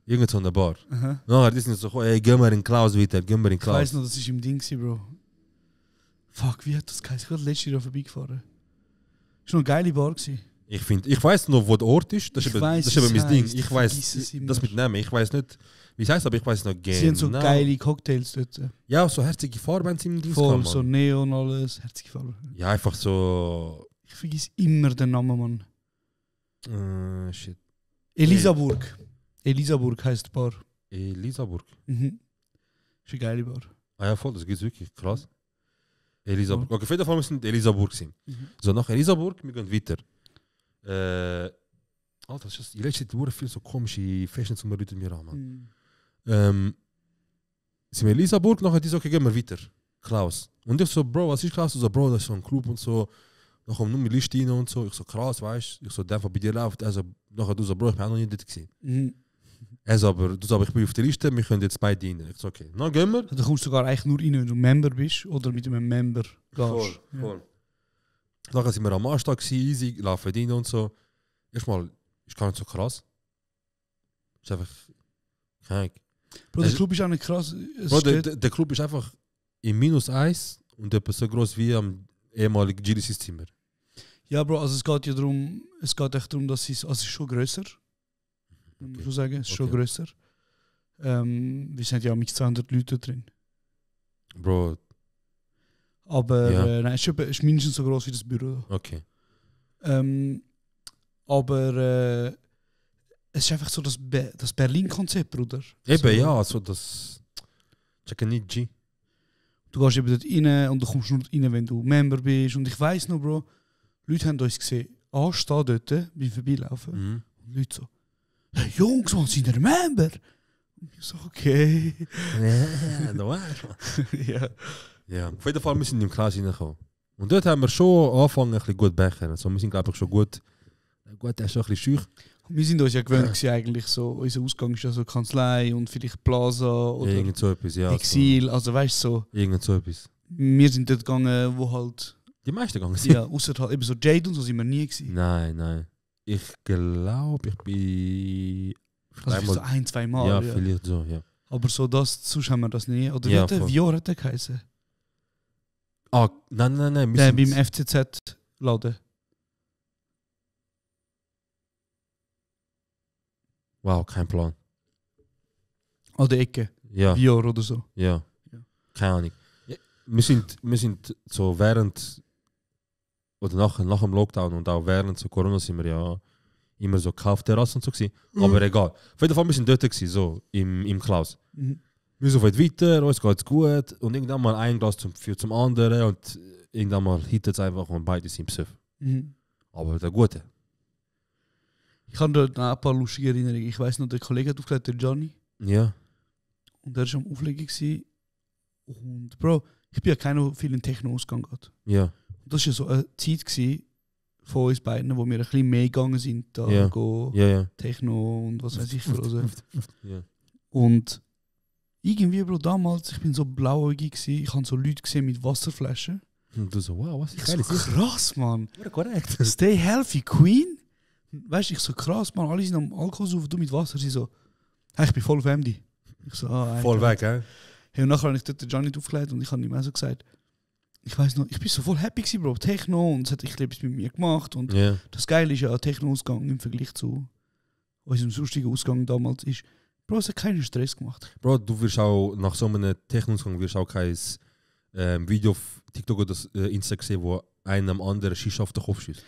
Irgend so eine Bar. Nachher die sind so, ey, gehen wir in Klaus weiter, gehen wir in Klaus. Ich weiss noch, das war im Ding, Bro. Fuck, wie hat das geheißen? Ich bin letztes Jahr vorbeigefahren. Das war noch eine geile Bar. Ich weiss noch, wo der Ort ist. Das ist eben mein Ding. Ich weiss das mit Namen. Ich weiss nicht, wie es heisst, aber ich weiss noch genau. Sie haben so geile Cocktails dort. Ja, so herzige Farben haben sie im Dienst voll, so Neon alles, herzige Farben. Ja, einfach so... Ich vergiss immer den Namen, Mann. Shit. Elisaburg. Elisaburg heisst die Bar. Elisaburg? Das ist eine geile Bar. Ah ja, voll, das gibt's wirklich. Krass. Elisaburg. Okay, auf jeden Fall müssen wir in Elisaburg sein. So, nach Elisaburg, wir gehen weiter. Alter, die letzte Zeit viel so komische Fashion zum Leute mir an, Mann. sind wir in Lisaburg, nachher die so, okay, gehen wir weiter. Klaus. Und ich so, Bro, was ist Klaus? So, Bro, das ist so ein Club und so. Dann kommt nur mit Liste rein und so. Ich so, krass, weißt du? Ich so, der, der bei dir läuft. Also, nachher du so, Bro, ich bin auch noch nie dort gewesen. Also, aber du sagst, ich bin auf der Liste, wir können jetzt beide rein. Ich so, okay, dann gehen wir. Da kommst du sogar eigentlich nur rein, wenn du Member bist oder mit einem Member gehst. Voll. Nachher sind wir am Anstag gewesen, easy, laufen rein und so. Erstmal, ist gar nicht so krass. Ist einfach kein. Bro, der Club ist auch nicht krass. Bro, der Club ist einfach im -1 und etwas so groß wie am ehemaligen GDCs Zimmer. Ja, Bro, also es geht ja darum, dass es ist schon grösser. Muss man schon sagen, es ist schon grösser. Wir sind ja mit 200 Leuten drin. Bro. Aber nein, es ist mindestens so groß wie das Büro. Okay. Aber es ist einfach so das Berlin-Konzept, Bruder. Eben, so, ja, also das. Checken nicht G. Du gehst eben dort rein und du kommst nur rein, wenn du Member bist. Und ich weiss noch, Bro, Leute haben uns gesehen, anstehen dort, beim Vorbeilaufen. Und Leute so, hey Jungs, wann sind ihr Member? Und ich so, okay. Ja, da warst du. Ja. Ja, auf jeden Fall müssen wir in den Klasse reinkommen. Und dort haben wir schon angefangen, ein bisschen gut bechern. Also wir sind, glaube ich, schon gut. Gut, er ist schon ein bisschen schüch. Wir sind uns ja gewöhnt gewesen, eigentlich so. Unser Ausgang ist ja so Kanzlei und vielleicht Plaza oder irgend so etwas, ja. Exil, also weißt du so. Irgend so etwas. Wir sind dort gegangen, wo halt. Die meisten gegangen sind. Ja, außer halt eben so Jade und so sind wir nie gewesen. Nein. Ich glaube, ich bin. Also so 1-2 Mal. Ja, vielleicht so, ja. Aber so das, sonst haben wir das nie. Oder ja, wie Vior hat der geheißen? Ah, nein. Beim FCZ-Laden. Wow, kein Plan. An der Ecke. Ja. Vior oder so. Ja. Keine Ahnung. Ja. Wir sind so während oder nach dem Lockdown und auch während so Corona sind wir ja immer so Kaufterrassen und so gewesen. Aber egal. Auf jeden Fall wir sind dort gewesen, so im Klaus. Wir sind weit weiter, uns geht's gut und irgendwann mal ein Glas führt zum anderen und irgendwann mal hittet es einfach und beide sind besoffen. Aber der Gute. Ich habe dort noch ein paar lustige Erinnerungen. Ich weiss noch, der Kollege hat aufgelegt, der Johnny. Ja. Und der war am Auflegen gewesen. Und Bro, ich bin ja keiner viel in Techno-Ausgang gehabt. Ja. Und das war ja so eine Zeit gewesen von uns beiden, wo wir ein bisschen mehr gegangen sind, da Techno und was weiß ich für so. Ja. Und irgendwie, Bro, damals, ich bin so blauäugig gewesen, ich habe so Leute gesehen mit Wasserflaschen. Und du so, wow, was ist das? So krass, Mann. Korrekt. Stay healthy, Queen. Weißt du, ich so krass, Mann, alle sind am Alkohol saufen, du mit Wasser. Sie so, hey, ich bin voll auf MD. Ich so, voll weg, hä? Hey, und nachher habe ich dort den Johnny aufgelegt und ich habe ihm auch so gesagt, ich weiss noch, ich bin so voll happy gewesen, Bro, Techno und es hat etwas mit mir gemacht. Und das Geile ist ja, Techno-Ausgang im Vergleich zu unserem sonstigen Ausgang damals ist, Bro, es hat keinen Stress gemacht. Bro, du wirst auch nach so einem Techno-Ausgang wirst auch kein Video auf TikTok oder Insta sehen, wo einem anderen Shisha auf den Kopf schießt.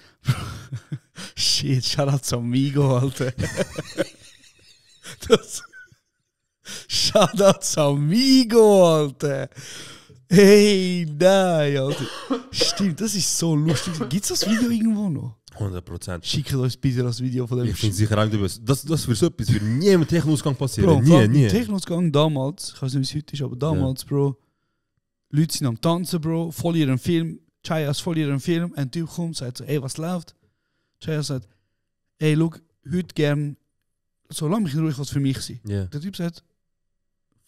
Shit, Shoutout zu Amigo, Alter. Shoutout zu Amigo, Alter. Hey, nein, Alter. Stimmt, das ist so lustig. Gibt es das Video irgendwo noch? 100%. Schickt euch bitte das Video von dem. Ich bin sicher auch, das wird so etwas für nie im Techno-Ausgang passieren. Bro, nie. Im Techno-Ausgang damals, ich weiß nicht, wie es heute ist, aber damals, Bro, Leute sind am Tanzen, Bro, voll ihren Film. Chaya ist voll ihren Film. Ein Typ kommt, sagt so, ey, was läuft? Chaya sagt, ey, look, heute gern, so lass mich ruhig was für mich sein. Yeah. Der Typ sagt,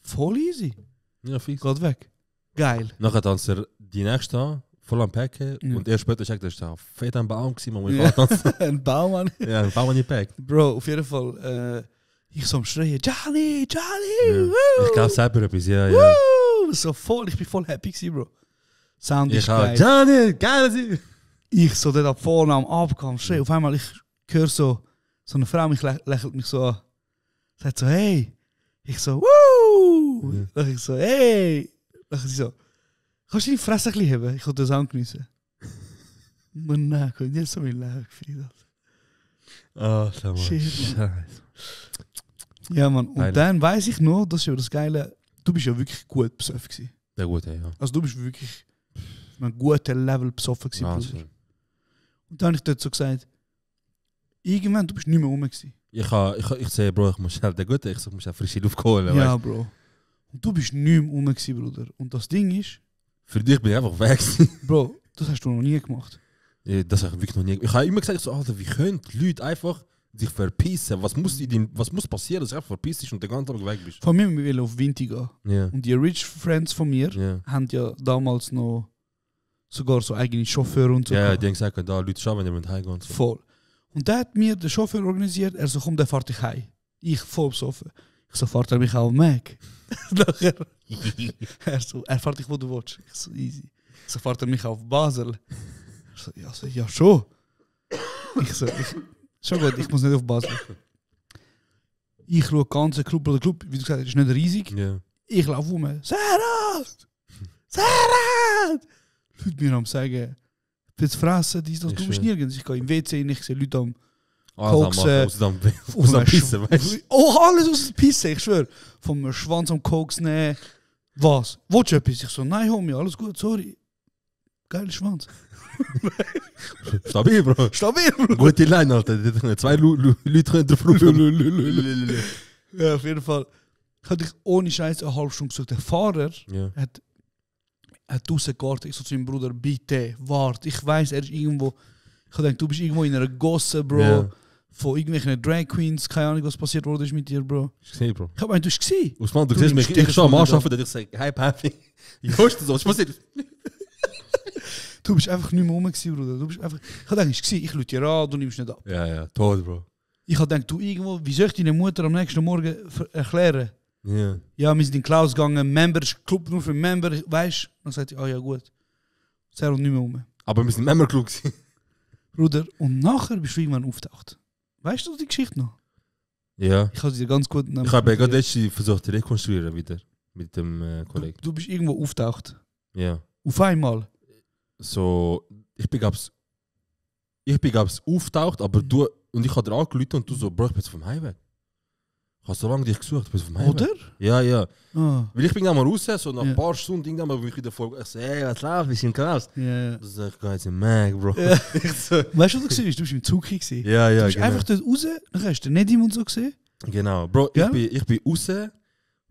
voll easy. Ja, fix. Geht weg. Geil. Nachher tanzt er die nächste an, voll am Packen und erst später sagt er, das war fett ein Baum gewesen, man muss tanzen. Ein Baumann. Ja, ein Baum an die Pack. Bro, auf jeden Fall, ich so am Schreien, Johnny, ja. Ich glaube selber etwas, ja. So voll, ich bin voll happy gewesen, Bro. Sound ist geil. Johnny, geil. Ich so dort ab vorne am Abgang, schreien. Auf einmal, ich höre so eine Frau mich lächelt mich so an. Sagt so, hey. Ich so, wuuu. Ja. Dann ich so, hey. Dann sie so, kannst du deine Fresse ein bisschen haben? Ich wollte den Sound geniessen. Man, nein, ich kann nicht so viel lachen. Oh, schau mal. Scheiße. Ja, Mann. Und dann weiss ich noch, das ist ja das Geile, du bist ja wirklich gut besoffen gewesen. Der Gute, ja. Also du bist wirklich auf einem guten Level besoffen gewesen, Bruder. Und dann habe ich dort so gesagt, irgendwann, du bist nicht mehr rum gewesen. Ich sehe, Bro, ich muss schnell den Guten, ich muss frische Luft holen. Ja, Bro. Und du bist nicht mehr rum gewesen, Bruder. Und das Ding ist... Für dich bin ich einfach weg. Bro, das hast du noch nie gemacht. Ja, das habe ich wirklich noch nie gemacht. Ich habe immer gesagt, so, Alter, wie können die Leute einfach sich verpissen? Was muss passieren, dass du einfach verpisst und den ganzen Tag weg bist? Von mir will auf Winti gehen. Ja. Und die Rich Friends von mir haben ja damals noch sogar so eigene Chauffeur und so. Ja, die haben gesagt, da Leute schauen, wenn die heimgehen. So. Voll. Und der hat mir den Chauffeur organisiert, er so, komm, der fahrt dich heim. Ich voll besoffen. Ich so, fahrt er mich auch Mac. Nachher, er fährt dich, wo du willst. Ich so, easy. Ich so, fahrt er mich auf Basel. Ich so, ja schon. Schon gut, ich muss nicht auf Basel. Ich schaue den ganzen Club, oder Club, wie du gesagt hast, ist nicht riesig. Yeah. Ich laufe rum. Serhat! Serhat! Leute mir am sagen, willst du fressen, dies, das, du bist nirgends. Ich gehe im WC und ich sehe Leute am Koksen. Aus dem Pissen, weißt du? Oh, alles aus dem Pissen, ich schwöre. Vom Schwanz am Koks nehmen. Was? Willst du etwas? Ich so, nein, Homie, alles gut, sorry. Geiler Schwanz. Stabil, Bro. Stabil, Bro. Gute Line, Alter. 2 Leute können drauf rufen. Ja, auf jeden Fall. Hatte ich ohne Scheiß eine halbe Stunde gesucht. Der Fahrer hat draussen gewartet. Ich so zu meinem Bruder, bitte, warte. Ich weiss, er ist irgendwo... Ich habe gedacht, du bist irgendwo in einer Gosse, Bro. Yeah. Von irgendwelchen Drag Queens. Keine Ahnung, was passiert wurde mit dir, Bro. Ich gesehen, Bro. Ich habe gemeint, du hast gesehen. Usman, du siehst mich. Ich schaue am Arsch auf, dass ich sage, hi, Papi. Ich wusste so, was passiert? Du bist einfach nicht mehr rum gewesen, Bruder. Du bist einfach... Ich habe gedacht, ich schaue dir an, du nimmst nicht ab. Ja, tot, Bro. Ich habe gedacht, du irgendwo... Wie soll ich deine Mutter am nächsten Morgen erklären? Yeah. Ja, wir sind in Klaus gegangen, Member, Club nur für Member, weißt du? Dann sagt ich, ja gut. Sehr und nicht mehr rum. Aber wir sind Member klug. Bruder, und nachher bist du irgendwann auftaucht. Weißt du die Geschichte noch? Ja. Ich habe sie ganz gut... Ich habe gerade letztens versucht zu rekonstruieren wieder. Mit dem Kollegen. Du bist irgendwo auftaucht. Ja. Auf einmal. So, ich bin gab's auftaucht, aber du... Und ich habe dir angerufen und du so, Bro, ich bin jetzt vom Heimweg. Ich habe so lange dich gesucht, ich bin vom Heimweg. Oder? Ja. Ah. Weil ich bin dann mal raus, so nach ein paar Stunden, irgendwann mal bin ich wieder vor... Ich so, hey, was läuft, wir sind krass. Ja. Du sagst, ich gehe jetzt in Mac, Bro. Ja. Weißt du, was du gesehen hast? Du bist im Zug gewesen. Ja, du bist genau. einfach dort raus, dann hast du Nedim und so gesehen. Genau. Bro, ja? ich bin raus,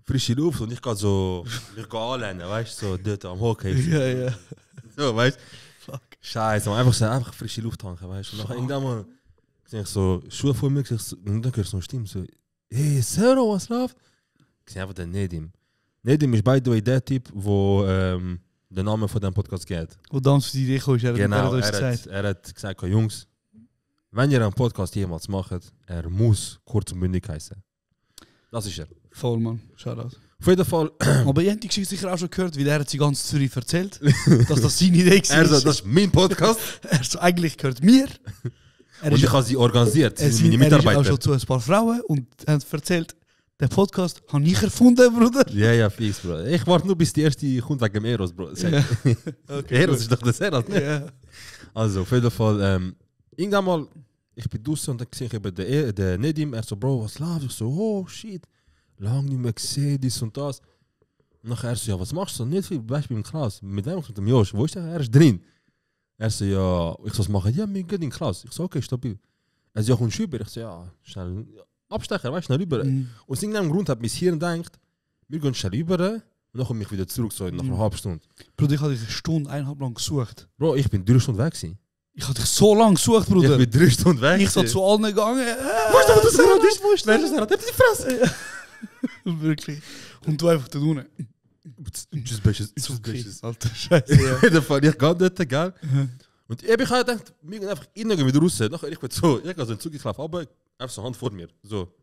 frische Luft und ich gehe so... Ich gehe anlehnen, weißt du, so dort am Hockey. Ja. So, weißt du? Fuck. Scheiße, einfach frische Luft tanken, weißt du. Und nachher irgendwann mal... Ich so, Schuhe vor mir, und dann hörst du so eine Stimme, so... Hey, Sero, was läuft? Ich sehe einfach den Nedim. Nedim ist by the way der Typ, wo den Namen von dem Podcast geht. Wo damals für die Idee kam, genau, er hat gesagt, Jungs, wenn ihr einen Podcast jemals macht, er muss kurz und bündig heißen. Das ist er. Voll, Mann. Shoutout. Auf jeden Fall. Aber ihr habt die Geschichte sicher auch schon gehört, weil er hat sie ganz Zürich erzählt, dass das seine Idee war. Das ist mein Podcast. Er so, eigentlich gehört mir. Und ich habe sie organisiert, sie sind meine Mitarbeiter. Er ist auch schon zu ein paar Frauen und haben erzählt, den Podcast habe ich erfunden, Bruder. Ja, fix, Bro. Ich warte nur, bis die erste kommt wegen dem Eros, Bro. Ja. Okay, Eros ist doch der Serat, ne? Ja. Also, auf jeden Fall, irgendwann mal, ich bin draußen und dann sehe ich eben den Nedim, er so, Bro, was läuft? Ich so, oh, shit, lang nicht mehr gesehen, dies und das. Und nachher er so, ja, was machst du? Nicht viel, Beispiel im Klaus. Mit wem? Mit dem Josh, wo ist der? Er ist drin. Er so, ja, ich so, was machen? Ja, wir gehen in die Klasse. Ich so, okay, stabil. Er so, ja, kommst du rüber? Ich so, ja, schnell Abstecher, weißt du, schnell rüber. Und aus irgendeinem Grund hat mein Hirn gedacht, wir gehen schnell rüber und dann komme ich wieder zurück, so nach einer halben Stunde. Bruder, ich habe dich eine Stunde, 1,5 lang gesucht. Bro, ich bin 3 Stunden weg gewesen. Ich habe dich so lange gesucht, Bruder. Ich bin 3 Stunden weg. Ich so zu allen gegangen. Weißt du, wo das Serat ist? Wo ist das Serat? Hab die Fresse! Wirklich. Und du einfach da unten. Just bitches. Alter Scheiße. Ja. Ich gehe dort, gell? Und ich habe gedacht, wir gehen einfach innen wieder raus. Nachher ich bin so, ich gehe so in den Zug, ich laufe aber einfach so Hand vor mir. So.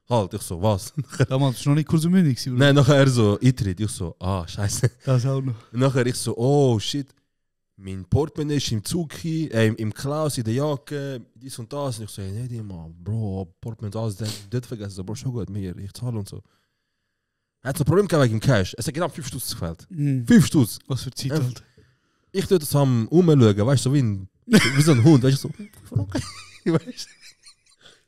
Halt, ich so, was? Damals war noch nicht kurz und mündig. Nein, nachher er so, Eintritt. Ich so, scheiße. Das auch noch. Und nachher ich so, oh shit. Mein Portemonnaie ist im Zug, im Klaus, in der Jacke, dies und das. Und ich so, hey, nee, Mann, Bro, Portemonnaie, alles dort vergessen. So, Bro, schon gut, mir, ich zahle und so. Er hat so ein Problem gehabt wegen dem Cash. Es hat genau 5 Stutz gefällt. 5 Stutz. Was für Zeit halt. Ich tue das am Umschauen, weißt du, wie so ein Hund, weißt du, so.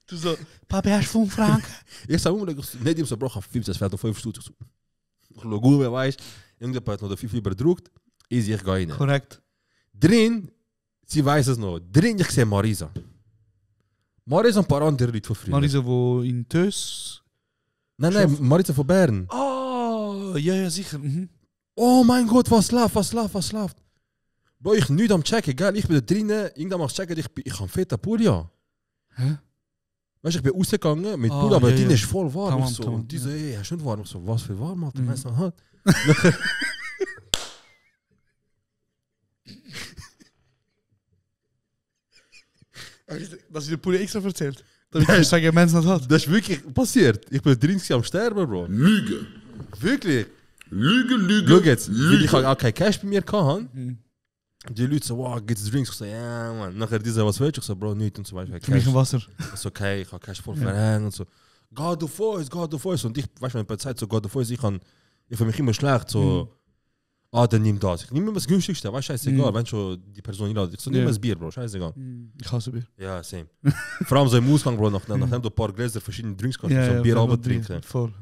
Du so, Papi, hast du 5 Franken? Ich sage umschauen, nicht immer so, Bro, ich habe 5, das fällt auf 5 Stutz. Ich schaue gut, wer weiß, irgendjemand hat noch den 5 überdrückt, easy, ich gehe rein. Korrekt. Drin, sie weiß es noch, drin, ich sehe Marisa. Marisa und ein paar andere Leute von früher. Marisa, wo in Tös... Nein, Marisa von Bern. Oh, ja, sicher. Mhm. Oh mein Gott, was läuft? Bro, ich nicht am checken, gell? Ich bin da drinnen, irgendwann machst du checken, ich habe einen fetten Pulli an. Hä? Weißt du, ich bin rausgegangen mit Pulli, aber drinnen ist voll warm. Tamam, Ich so, tamam, und die so, ey, hast du nicht warm? Ich so, was für warm, Alter, weißt du, hat. Dass ich den Pulli extra erzählt. Damit ich sagen, Mensch nicht hat. Das ist wirklich passiert. Ich bin drin am Sterben, Bro. Lüge. Wirklich? Lüge. Schau jetzt, weil ich auch kein Cash bei mir hatte. Die Leute so, wow, gibt's Drinks? Ich so, ja, man. Nachher diese, was willst du? Ich so, Bro, nicht und so weiter. Für mich ein Wasser. Ich so, okay, ich habe Cash voll verhängt und so. God of Voice. Und ich, weißt du, bei der Zeit so, God of Voice, ich fühle mich immer schlecht, so, dann nimm das. Ich nehme immer das Günstigste, weißt du, scheißegal, wenn schon die Person einladet. Ich so, nimm das Bier, Bro, scheißegal. Ich hasse Bier. Ja, same. Vor allem so im Ausgang, Bro, nachdem du ein paar Gläser verschiedene Drinks kannst, so ein Bier aber trinken. Voll.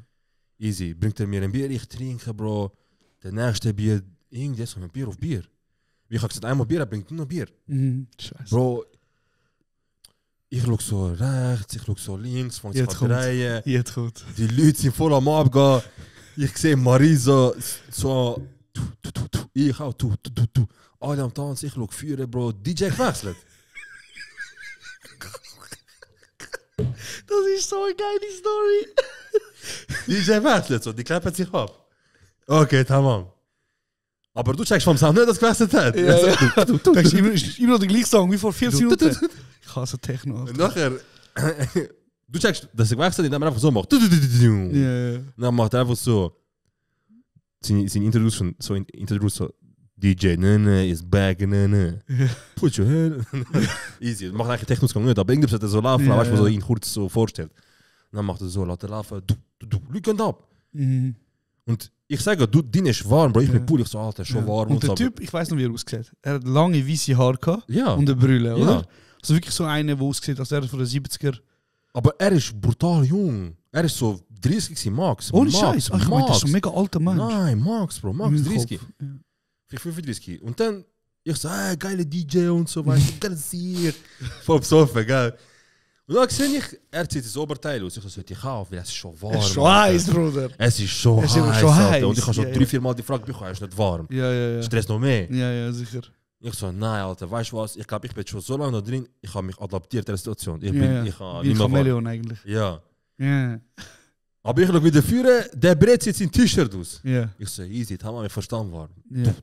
Easy. Bringt er mir ein Bier, ich trinke, Bro. Der nächste Bier, irgendwie ist ein Bier auf Bier. Wie ich habe gesagt, einmal Bier, er bringt nur Bier. Scheiße. Bro, ich schaue so rechts, ich schaue so links, fange sich an drehen. Jetzt gut. Die Leute sind voll am Abgehen. Ich sehe Marisa so, ich auch, alle am Tanzen, ich schaue führen, Bro. DJ gewechselt. Das ist so eine geile Story. DJ wechselt so, die klappen sich ab. Okay, tamam. Aber du checkst vom Sound nicht, dass es gewechselt hat. Ja. Du hast immer noch den gleichen Song wie vor 40 Minuten. Ich hasse Techno. Und nachher, du checkst, dass er gewechselt hat, indem er einfach so macht. Ja. Dann macht er einfach so. Sein Introduction so, DJ Nene is back, Nene. Put your head. Easy. Macht eigentlich Techno nicht, aber irgendwie hat er so laufen, weißt du, was er ihn kurz so vorstellt. Dann macht er so, lässt er laufen, Lügen ab. Und ich sage, dein ist warm, Bro. Ich bin Pool, ich so, Alter, schon warm. Und der Typ, ich weiß noch, wie er aussieht. Er hat lange weiße Haare gehabt und eine Brille, oder? Ja. Also wirklich so einer, der aussieht, als er von den 70er. Aber er ist brutal jung. Er ist so 30 Max. Ohne Scheiß. Ich meine, das ist so ein mega alter Mensch. Nein, Max, Bro. Max 30. Vielleicht 35. Und dann, ich so, geile DJ und so, weißt du, geiles hier. Voll besoffen, gell? Und dann sehe ich, er zieht das Oberteil aus. Ich so, sollte ich kaufen, weil es ist schon warm. Es ist schon heiß, Bruder. Es ist schon heiß. Und ich habe schon 3-4 Mal die Frage bekommen, ist nicht warm. Ja. Stress noch mehr. Ja, sicher. Ich so, nein, Alter, weißt du was? Ich glaube, ich bin schon so lange da drin, ich habe mich adaptiert an der Situation. Ich bin wie ein Chameleon eigentlich. Ja. Ja. Aber ich schaue wieder führen, der brät jetzt sein T-Shirt aus. Ja. Ich so, easy, das haben wir verstanden worden. Ja.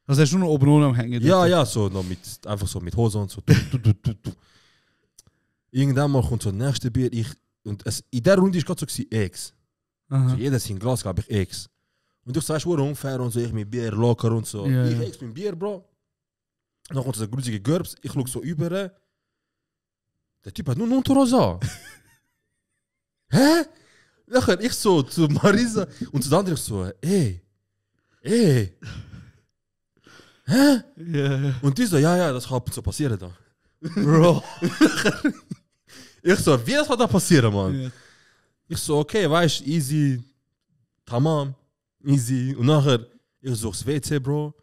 Also hast du nur noch oben ohne am Hängen? Ja, so noch mit, einfach so mit Hose und so. Irgendwann mal kommt so das nächste Bier. Und in der Runde war gerade so Ex. So, jeder sein Glas, glaube ich, Ex. Und ich sage, unfair und so, ich mit Bier locker und so. Ja, ich Ex mit Bier, Bro. Dann kommt so ein grusige Gerbs, ich schaue so über. Der Typ hat nur Unterrosa. Hä? Nachher ich so zu Marisa und zu der anderen so, ey. Hä? Ja. Und die so, ja, das kann so passieren da. Bro. Ich so, wie das kann da passieren, Mann? Ja. Ich so, okay, weißt du, easy, tamam, easy. Und nachher, ich so aufs WC, Bro.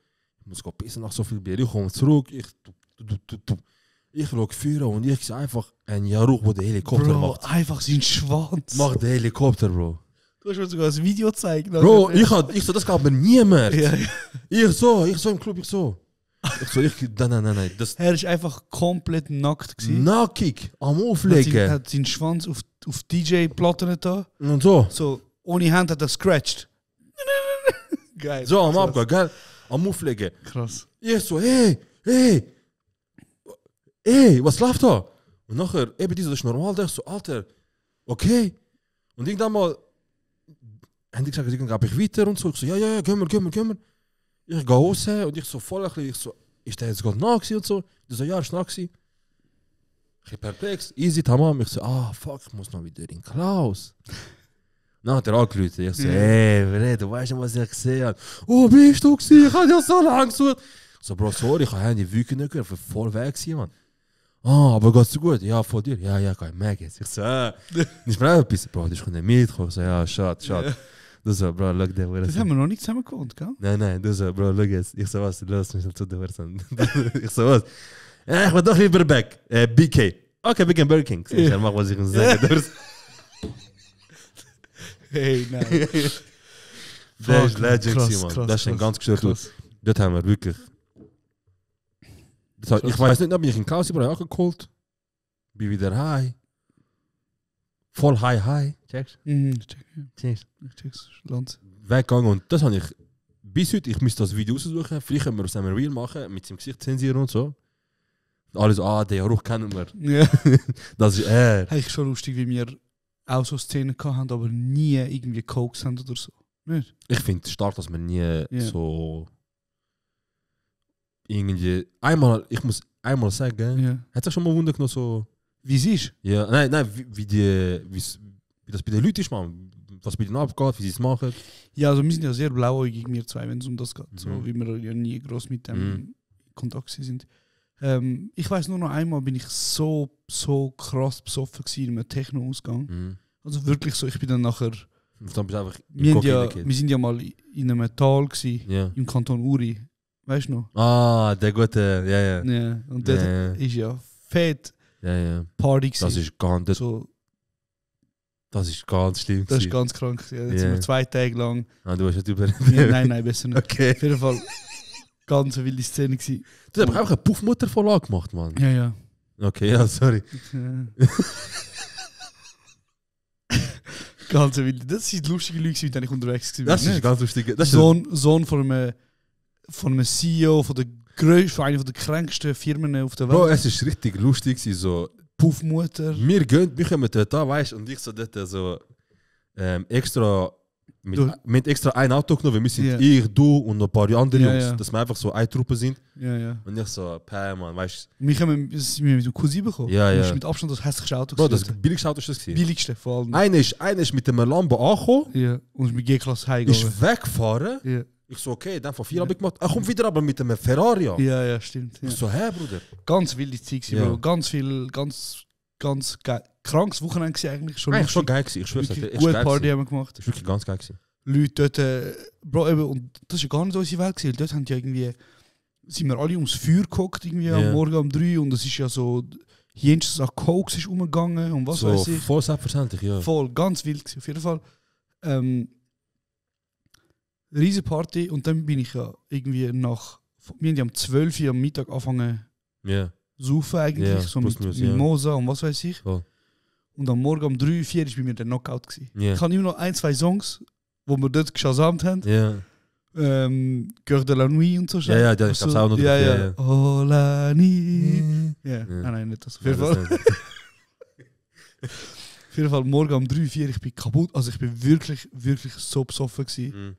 Ich muss pissen nach so viel Bier. Ich komme zurück, ich schaue führen und ich sehe einfach einen Jaruch, der den Helikopter Bro, macht. einfach seinen Schwanz. Macht den Helikopter, Bro. Du hast mir sogar ein Video gezeigt. Bro, ich so, das gab mir niemand. Ja. Ich so im Club, nein. Das Er ist einfach komplett nackt gewesen. nackig, am Auflegen. Er hat seinen Schwanz auf DJ-Platten da. Und so. So, ohne Hand hat er scratched. Geil. So, am Abgang, gell? Am Auflegen. Krass. Ich so, hey, was läuft da? Und nachher, eben das ist normal, ich so, Alter, okay. Und irgendwann mal, haben die gesagt, dann gebe ich weiter und so. Ich so, ja, gehen wir. Ich gehe raus und ich so voll ein bisschen, ich so, ist der jetzt gerade nah gewesen und so? Die so, ja, ist nah gewesen. Ich bin perplex, easy, tamam. Ich so, fuck, ich muss noch wieder in Klaus. Dann hat er angerufen. Ich so, hey, du weißt nicht, was ich gesehen habe. Oh, bist du gewesen? Ich habe ja so lange gesucht. So, Bro, sorry, ich habe Handy wirklich nicht gehört, ich war voll weg gewesen, Mann. Aber geht's dir gut? Ja, von dir? Ja, kann ich merken. Ich so, nicht mehr etwas, Bro, du kannst nicht mitkommen. Ich so, ja, schade. Du so, Bro, look der Wurst. Das haben wir noch nicht zusammen gewohnt, gell? Nein, du so, Bro, look jetzt. Ich so, was, lass mich zu der Wurst. Ich so, was? Ich will doch lieber back. BK. Okay, Big Burger King. Ja. Mach, was ich uns sagen. Hey, nein. Das ist Legend, Mann. Das ist ein ganz gestört. Das haben wir wirklich. Ich weiß nicht, ob ich in Chaos überall geholt. Bin wieder high. Voll high. Checkst? Check's. Weggegangen und das habe ich bis heute. Ich müsste das Video aussuchen. Vielleicht können wir es einmal real machen, mit seinem Gesicht zensieren und so. Alles, der Geruch kennen wir. Ja. Das ist er. Hey, schon lustig, wie wir auch so Szenen hatten, aber nie irgendwie Cokes haben oder so. Nicht? Ich finde es stark, dass man nie so irgendwie ich muss einmal sagen, hat sich schon mal Wunder genommen so. Wie es ist? Ja, nein, wie das bei den Leuten ist, man. Was bei denen abgeht, wie sie es machen. Ja, also wir sind ja sehr blauäugig, wir zwei, wenn es um das geht. So wie wir ja nie groß mit dem in Kontakt sind. Ich weiß nur noch einmal, bin ich so krass besoffen in einem Techno-Ausgang. Also wirklich so, ich bin dann nachher. Wir sind ja mal in einem Tal im Kanton Uri. Weißt du noch? Ah, der gute, ja. Und der ist ja fett Party gewesen. Das ist ganz. So, das ist ganz schlimm. Das ist ganz krank. Ja, jetzt sind wir 2 Tage lang. Du hast nicht über. Nein, besser nicht. Okay. Auf jeden Fall ganz eine wilde Szene gewesen. Du hast einfach eine Puffmutter-Vorlage gemacht, Mann. Ja. Okay, ja, sorry. Ganz eine wilde. Das sind lustige Leute, mit denen ich unterwegs war. Das ist ganz lustig. Sohn von einem CEO, von einer der kränksten Firmen auf der Welt. Bro, es ist richtig lustig, so. Puffmutter. Wir kommen da, weißt du, und ich so dort so extra. Mit extra ein Auto genommen, wir sind ich, du und noch ein paar andere Jungs, dass wir einfach so eine Truppe sind. Ja. Und ich so, man, weißt du. Wir haben mit dem Q7 bekommen. Ja. Das ist mit Abstand das hässlichste Auto. Bro, das billigste Auto ist das. Billigste, vor allem. Einer ist mit dem Lambo angekommen. Ja. Und ist mit G-Klasse heimgegangen. Ist weggefahren. Ja. Ich so, okay, dann von 4 habe ich gemacht. Er kommt wieder aber mit einem Ferrari an. Ja, stimmt. Ja. Ich so, Bruder. Ganz wilde Zeit, Bro. Ganz viel, ganz geil. Krankes Wochenende gewesen eigentlich. Schon geil gewesen. Ich schwör's dir. Gute Party haben wir gemacht. Das ist wirklich ganz geil gewesen. Leute dort, Bro, eben, und das war ja gar nicht unsere Welt gewesen. Dort haben die irgendwie, sind wir alle ums Feuer gehockt, irgendwie am Morgen um 3 und es ist ja so, jenseits an Cokes ist umgegangen und was so, weiß ich. Voll selbstverständlich, ja. Voll, ganz wild gewesen. Auf jeden Fall. Riesen Party und dann bin ich ja irgendwie wir haben ja um 12 Uhr am Mittag angefangen saufen eigentlich, so mit Mimosa und was weiß ich. Voll. Und am Morgen um 3, 4 war bei mir der Knockout gewesen. Ich habe immer noch 1, 2 Songs, wo wir dort geschasamt haben. Cœur de la Nuit und so. Ja, ich hab's auch noch drauf. Ja. Oh la nuit. Ja, nein, nicht das. Auf jeden Fall. Auf jeden Fall morgen um 3, 4, ich bin kaputt. Also ich bin wirklich, wirklich so besoffen gewesen.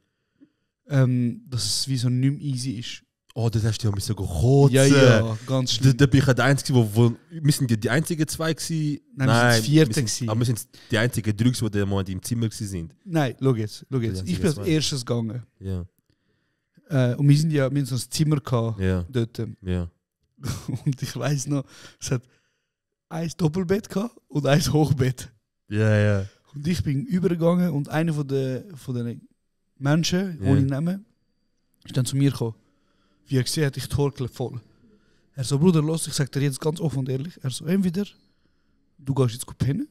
Dass es wie so nicht mehr easy ist. Oh, das hast du ja so gekocht. Ja, ganz schlimm. Da bin ich der Einzige, wo wir sind die einzigen 2 gewesen. Nein, wir sind 4 gewesen. Aber wir sind die einzigen 3, die im Moment im Zimmer sind. Nein, schau jetzt. Ich bin als erstes gegangen. Ja. Und wir haben so ein Zimmer gehabt, dort. Ja. Und ich weiss noch, es hat 1 Doppelbett gehabt und 1 Hochbett. Ja. Und ich bin übergegangen und einer von den Menschen, ohne Namen, ist dann zu mir gekommen. Wie er gesehen hat, ich torkle voll. Er so, Bruder, los, ich sag dir jetzt ganz offen und ehrlich. Er so, entweder du gehst jetzt pennen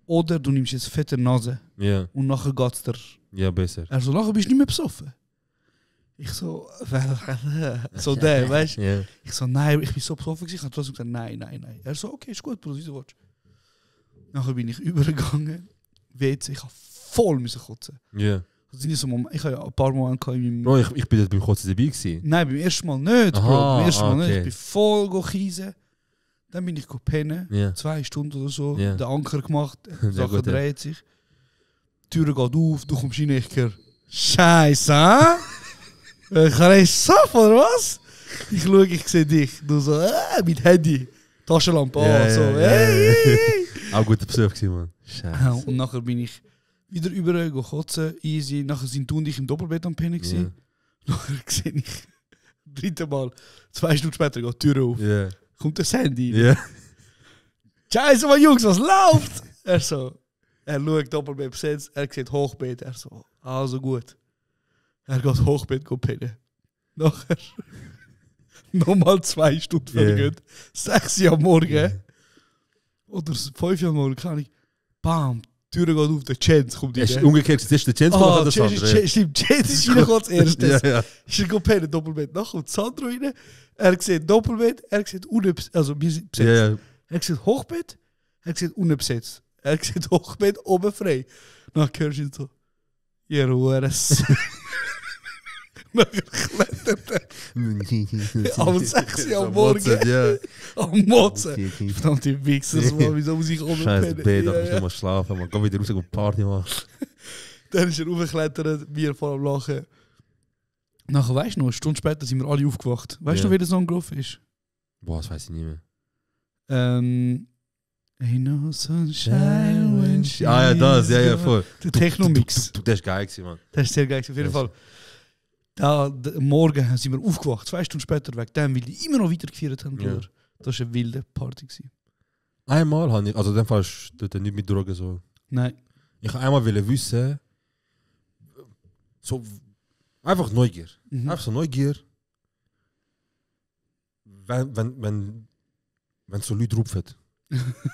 oder du nimmst jetzt fette Nase und nachher geht's dir. Ja, besser. Er so, nachher bist du nicht mehr besoffen. Ich so, so der, weißt du? Ich so, nein, ich bin so besoffen, ich habe trotzdem gesagt, nein. Er so, okay, ist gut, Bruder, wie du willst. Nachher bin ich übergegangen, WC, ich habe voll müssen kotzen. Ja. Ich habe ja ein paar Momente in meinem... Bro, ich bin beim Kotzen dabei gewesen. Nein, beim ersten Mal nicht, Bro. Beim ersten Mal nicht. Ich bin voll gekiesen. Dann bin ich pennen, 2 Stunden oder so. Den Anker gemacht, die Sache dreht sich. Die Tür geht auf, du kommst rein, ich höre Scheiße, kann ich saufen oder was? Ich schaue, ich sehe dich. Du so, mit Handy, Taschenlampe an, so, hey. Auch guter Besuch gewesen, Mann. Scheiße. Und nachher bin ich wieder überall kotzen, easy. Nachher sind du und ich im Doppelbett am Pennen gewesen. Nachher sehe ich, 3. Mal, 2 Stunden später geht die Tür auf. Kommt das Handy rein. Scheiße, Mann, Jungs, was läuft? Er schaut Doppelbett besetzt, er sieht Hochbett. Er so, also gut. Er geht Hochbett pennen. Nachher, nochmal 2 Stunden vergehen. 6 Uhr am Morgen. Oder 5 Uhr am Morgen, kann ich. Bam, die Tür geht auf, der Chance kommt rein. Umgekehrt, es ist der Chance oder das andere? Stimmt, Chance ist reingekommen als erstes. Ist er gepennt, Doppelbett. Nachher kommt Sandro rein. Er sieht Doppelbett, er sieht unbesetzt. Also wir sind besetzt. Er sieht Hochbett, er sieht unbesetzt. Er sieht Hochbett, oben frei. Dann hörst du ihn so, ihr Ruhres. Nachher klettert er. Am 6 Uhr am Morgen. Am Motzen. Verdammt, die Wichsers, wieso muss ich oben Scheiße, pennen? Bett, ich muss mal schlafen, man. Geh wieder raus und Party machen. Dann ist er hochgeklettert, wir voll am Lachen. Nachher, weißt du noch, eine Stunde später sind wir alle aufgewacht. Weißt du, wie der Song gelaufen ist? Boah, das weiß ich nicht mehr. Ain't no sunshine when she's ja, das, ja, voll. Der Techno-Mix. Das ist geil gewesen, Mann. Das ist sehr geil, auf jeden Fall. Morgen sind wir aufgewacht, 2 Stunden später, wegen dem, weil die immer noch weiter gefeiert haben, Bruder. Ja. Das war eine wilde Party gewesen. Einmal habe ich, also in dem Fall ist das nicht mit Drogen so. Nein. Ich wollte einmal wissen, so, einfach Neugier. Einfach so Neugier. Wenn so Leute rufen.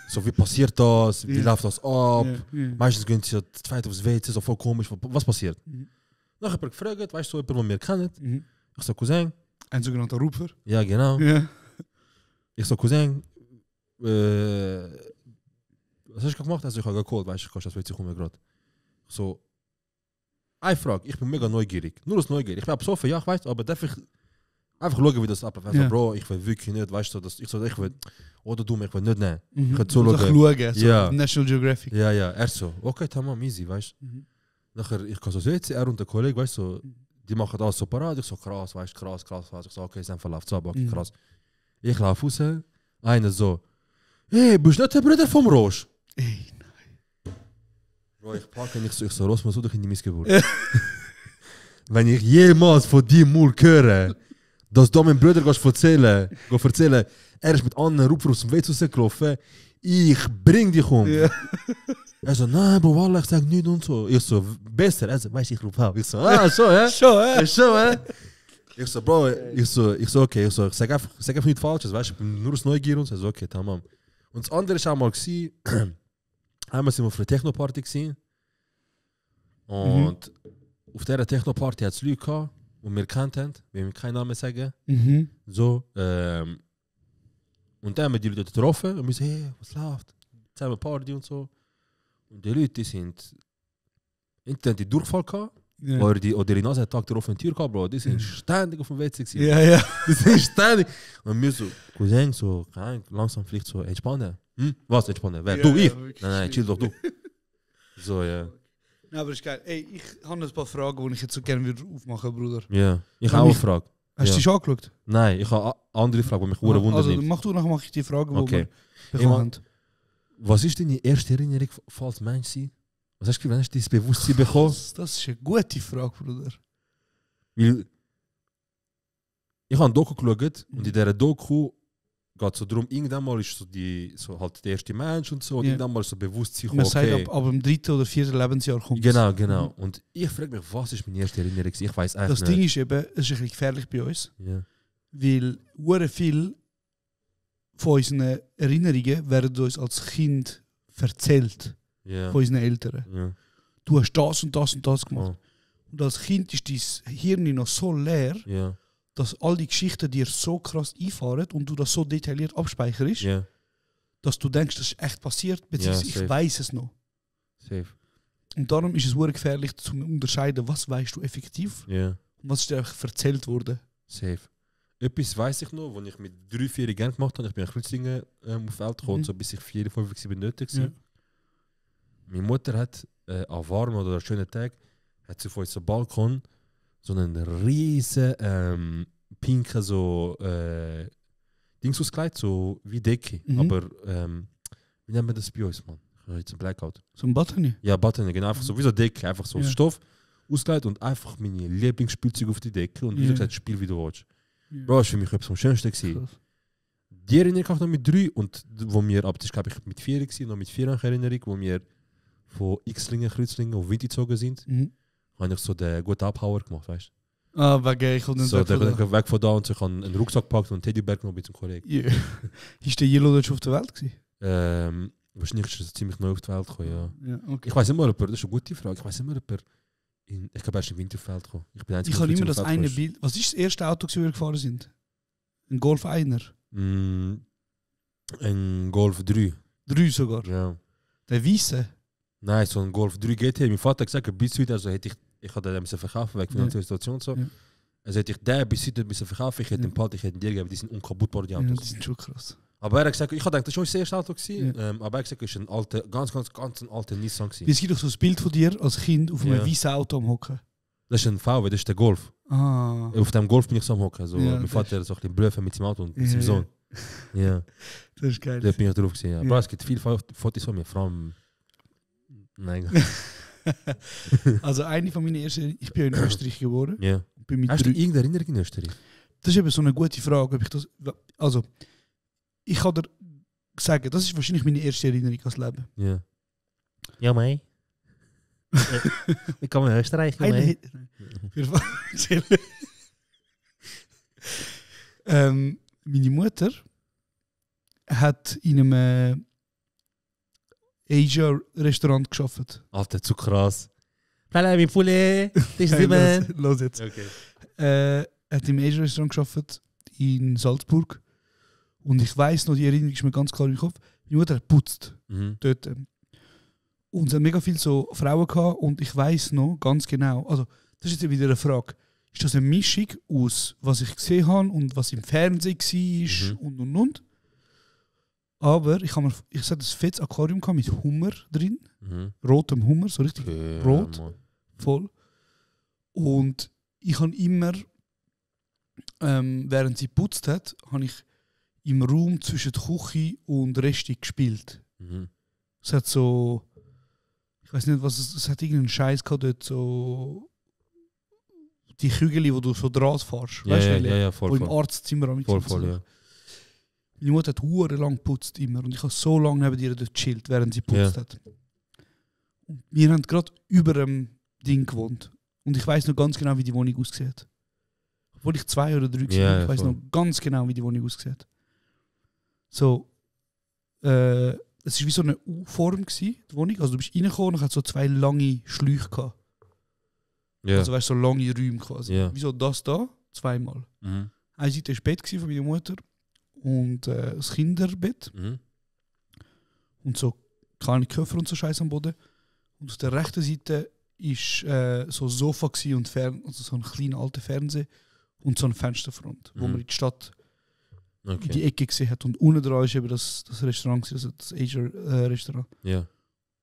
So, wie passiert das? Wie läuft das ab? Meistens gehen sie zu zweit aufs WC, so voll komisch. Was passiert? Nachher habe ich gefragt, weißt du, jemand, den wir kennen? Ich so, Cousin. Ein sogenannter Rufer. Ja, genau. Ja. Ich so, Cousin, was hast du gemacht? Also, ich habe geholt, weißt du, ich kann das WC kommen gerade. So, eine Frage, ich bin mega neugierig. Nur aus Neugier. Ich bin besoffen, ja, ich weiß, aber darf ich einfach schauen, wie das abläuft. Ja. Bro, ich will wirklich nicht, weißt du, dass ich will, oder du, ich will nicht nehmen. Ich will so schauen. So ja. National Geographic. Ja, er so, okay, tamam, easy, weißt du. Nachher, ich kann so WC, er und der Kollege, weißt du, die machen alles so parat. Ich so, krass, weißt du, krass. Ich so, okay, ist einfach läuft so, okay, krass. Ich laufe raus, einer so, hey, bist du nicht der Bruder vom Roche? Ey, nein. Bro, ich packe nicht so, ich so, lass mal so durch in die Missgeburt. Wenn ich jemals von dir Mund höre, dass du meinem Bruder erzählen, er ist mit anderen Rupfer aus dem WC rausgelaufen, ich bring dich um. Ja. Er so, nein, Bro, Wallah, ich sag nicht und so. Ich so, besser. Er so, weißt du, ich rufe auf. Ich so, schon, hä? Schon, hä? Ich so, Bro, ich so, okay, ich sag einfach nichts Falsches, weißt du, ich bin nur aus Neugier und so. Er so, okay, tamam. Und das andere war einmal, einmal sind wir auf einer Techno-Party gewesen. Und auf dieser Techno-Party hat es Leute gehabt, die wir kennt haben, wir will keinen Namen sagen. So, und dann haben wir die Leute getroffen und wir so, hey, was läuft? Zusammen Party und so. Und die Leute, die sind die Durchfall gehabt, oder ihre Nase hat Tag der offenen Tür gehabt, Bro. Die sind ständig auf dem WC gewesen. Ja. Die sind ständig. Und wir so, Cousin, so, langsam vielleicht so, entspannen. Was entspannen? Wer? Du, ich? Nein, chill doch, du. So, ja. Ja, aber ist geil. Ey, ich habe ein paar Fragen, die ich jetzt so gerne wieder aufmachen, Bruder. Ja, ich habe auch eine Frage. Hast du die schon angeschaut? Nein, ich habe andere Fragen, die mich wundern. Also mach du, nachher mache ich die Fragen, die wir bekommen haben. Was ist deine erste Erinnerung als Mensch? Was hast du gesagt, hast du dein Bewusstsein bekommen? Das ist eine gute Frage, Bruder. Weil ich habe ein Doku geschaut und in dieser Doku geht es so darum, irgendwann mal ist so halt der erste Mensch und so, und irgendwann mal so Bewusstsein kommen. Man sagt, ab dem 3. oder 4. Lebensjahr kommt es. Genau. Und ich frage mich, was ist meine erste Erinnerung? Ich weiß eigentlich nicht. Das Ding ist eben, es ist ein bisschen gefährlich bei uns, weil sehr viel von unseren Erinnerungen werden uns als Kind erzählt von unseren Eltern. Ja. Du hast das und das und das gemacht. Und als Kind ist dein Hirn noch so leer, dass all die Geschichten dir so krass einfahren und du das so detailliert abspeicherst, dass du denkst, das ist echt passiert, beziehungsweise ich weiß es noch. Safe. Und darum ist es sehr gefährlich zu unterscheiden, was weißt du effektiv und was ist dir einfach erzählt worden. Safe. Etwas weiss ich noch, als ich mit 3-4 Jahren gemacht habe. Ich bin in Kreuzlingen auf Feld gekommen, so bis ich 4-5 7 nötig war. Meine Mutter hat an warmen oder schönen Tag hat sie auf unserem Balkon so einen riesen pinken so Dings ausgelegt, so wie Decke. Aber wie nennt man das bei uns, Mann? Ich habe jetzt ein Blackout. So ein Button? Ja, Button, genau. Einfach so wie so Decke, einfach so Stoff ausgelegt und einfach meine Lieblingsspielzeug auf die Decke und wie gesagt, spiel wie du willst. Bro, das war für mich etwas am schönsten. Die Erinnerung habe ich noch mit 3 und wo wir, ab das glaube ich mit 4 war, noch mit 4 Erinnerung, wo wir von Xlingen, Kreuzlingen auf Wind gezogen sind, habe ich so den guten Abhauer gemacht, weißt Wegen ich komme so, der kommt weg von da und ich habe einen Rucksack gepackt und einen Teddybär genommen mit zum Kollegen. Yeah. Ist der Yellow Dutch auf der Welt gewesen? Wahrscheinlich ist er ziemlich neu auf die Welt gekommen, ja. Okay. Ich weiß immer, ob er, das ist eine gute Frage, ich weiß immer, ob er ich glaube, er ist in Winterfeld gekommen. Ich habe immer das eine Bild. Was ist das erste Auto, das wir gefahren sind? Ein Golf 1er? Ein Golf 3. 3 sogar? Ja. Der Weisse? Nein, so ein Golf 3 GT. Mein Vater hat gesagt, bis heute, also hätte ich hatte den verkaufen wegen finanzieller Situation so. Ja. Also hätte ich den bis heute verkaufen, ich hätte den Part, ich hätte den dir gegeben, die sind unkaputtbar, die Autos. Ja, die sind schon krass. Aber er hat gesagt, ich habe gedacht, das war schon das erste Auto gewesen, aber er hat gesagt, es war ein alter, ganz alter Nissan gewesen. Es gibt doch so ein Bild von dir als Kind auf einem weißen Auto am Hocken. Das ist ein VW, das ist der Golf. Auf dem Golf bin ich so am Hocken. So, mein Vater hat so ein bisschen Blöffen mit seinem Auto und mit seinem Sohn. Ja. Das ist geil. Da bin ich drauf gesehen. Ja. Aber es gibt viele Fotos von mir, vor allem. Nein. Also eine von meinen ersten, ich bin ja in Österreich geboren. Ja. Hast du irgendeine Erinnerung in Österreich? Das ist eben so eine gute Frage, ob ich das. Also, ich kann dir sagen, das ist wahrscheinlich meine erste Erinnerung ans Leben. Ja. Ja, mei. Ich komme in Österreich, mei. Meine Mutter hat in einem Asia-Restaurant gearbeitet. Alter, zu krass. Hallo, mein Poulet. Das ist Simon. Los jetzt. Okay. Hat im Asia-Restaurant gearbeitet in Salzburg. Und ich weiss noch, die Erinnerung ist mir ganz klar im Kopf. Meine Mutter hat geputzt. Dort. Und es hat mega viele so Frauen gehabt. Und ich weiss noch ganz genau, also das ist jetzt wieder eine Frage. Ist das eine Mischung aus, was ich gesehen habe und was im Fernsehen war und. Aber ich hatte ein fettes Aquarium mit Hummer drin. Rotem Hummer, so richtig rot. Voll. Und ich habe immer, während sie geputzt hat, habe ich im Raum zwischen der Küche und Resti gespielt. Es hat so, ich weiß nicht, was es hat irgendeinen Scheiß gehabt dort, so die Kügel, wo du so Draht fährst. Ja, weißt du, ja, voll, wo im Arztzimmer voll, ja. Meine Mutter hat hure lang geputzt immer und ich habe so lange neben ihr dort gechillt, während sie geputzt hat. Und wir haben gerade über dem Ding gewohnt. Und ich weiß noch ganz genau, wie die Wohnung aussieht. Obwohl ich 2 oder 3 war, ich weiß noch ganz genau, wie die Wohnung aussieht. So, es war wie so eine U-Form, die Wohnung. Also du bist reingekommen und hat so 2 lange Schläuche gehabt. Yeah. Also weißt du, so lange Räume quasi. Yeah. Wie so das da, 2-mal. Eine Seite war das Bett von meiner Mutter und das Kinderbett. Und so kleine Köpfe und so Scheiß am Boden. Und auf der rechten Seite war so ein Sofa und also so ein kleiner alter Fernseher und so eine Fensterfront, wo man in die Stadt in die Ecke gesehen hat. Und unten dran war eben das Restaurant, also das Asia-Restaurant. Yeah.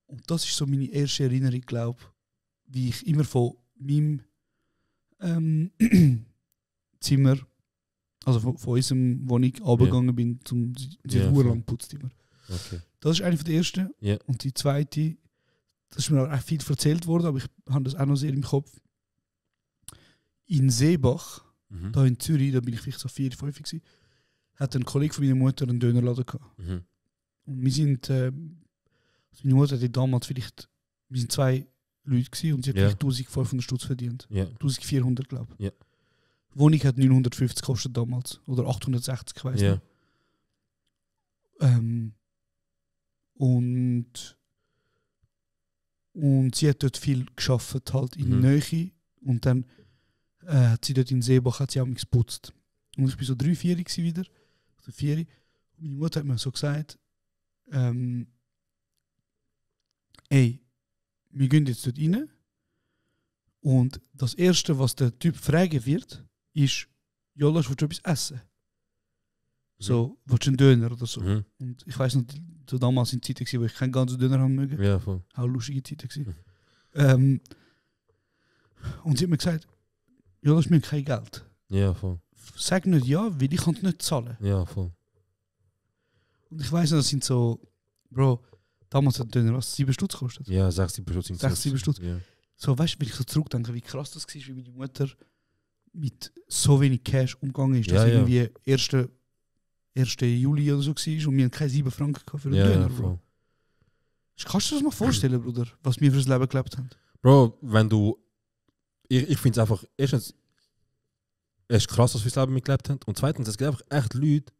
Und das ist so meine erste Erinnerung, glaube ich, wie ich immer von meinem Zimmer, also von unserem Wohnung runtergegangen bin, sie lang putzt immer. Okay. Das ist eine von der ersten. Yeah. Und die zweite, das ist mir auch viel erzählt worden, aber ich habe das auch noch sehr im Kopf. In Seebach, da in Zürich, da bin ich vielleicht so 4, 5 gewesen, hat ein Kollege von meiner Mutter einen Dönerladen gehabt. Und wir sind, also meine Mutter hatte damals vielleicht, wir sind 2 Leute gewesen und sie hat vielleicht 1500 Stutz verdient. 1400, glaube ich. Die Wohnung hat 950 gekostet damals. Oder 860, ich weiß nicht. Und sie hat dort viel gearbeitet, halt in Nähe. Und dann hat sie dort in Seebach hat sie auch mich geputzt. Und ich war so 3, 4 wieder. Also 4. Und meine Mutter hat mir so gesagt, ey, wir gehen jetzt dort rein und das Erste, was der Typ fragen wird, ist, Jolas, willst du etwas essen? So, willst du einen Döner oder so? Und ich weiss noch, so damals in Zeiten, wo ich keinen ganzen Döner haben mögen. Ja, voll. Auch lustige Zeiten. Und sie hat mir gesagt, Jolas, wir haben kein Geld. Ja, voll. Sag nicht ja, weil ich kann nicht zahlen. Ja, voll. Und ich weiss noch, das sind so, Bro, damals hat der Döner was 7 Stutz gekostet. Ja, 6, 7 Stutz. 6, 7 Stutz. Ja. So, weißt du, wenn ich so zurückdenke, wie krass das war, wie meine Mutter mit so wenig Cash umgegangen ist, dass irgendwie 1. Juli oder so war und wir hatten keine 7 Franken für einen Döner, Bro. Kannst du dir das mal vorstellen, Bruder, was wir für das Leben gelebt haben? Bro, wenn du... Ich finde es einfach... Erstens, es ist krass, dass wir das Leben mitgelebt haben. Und zweitens, es gibt einfach echt Leute,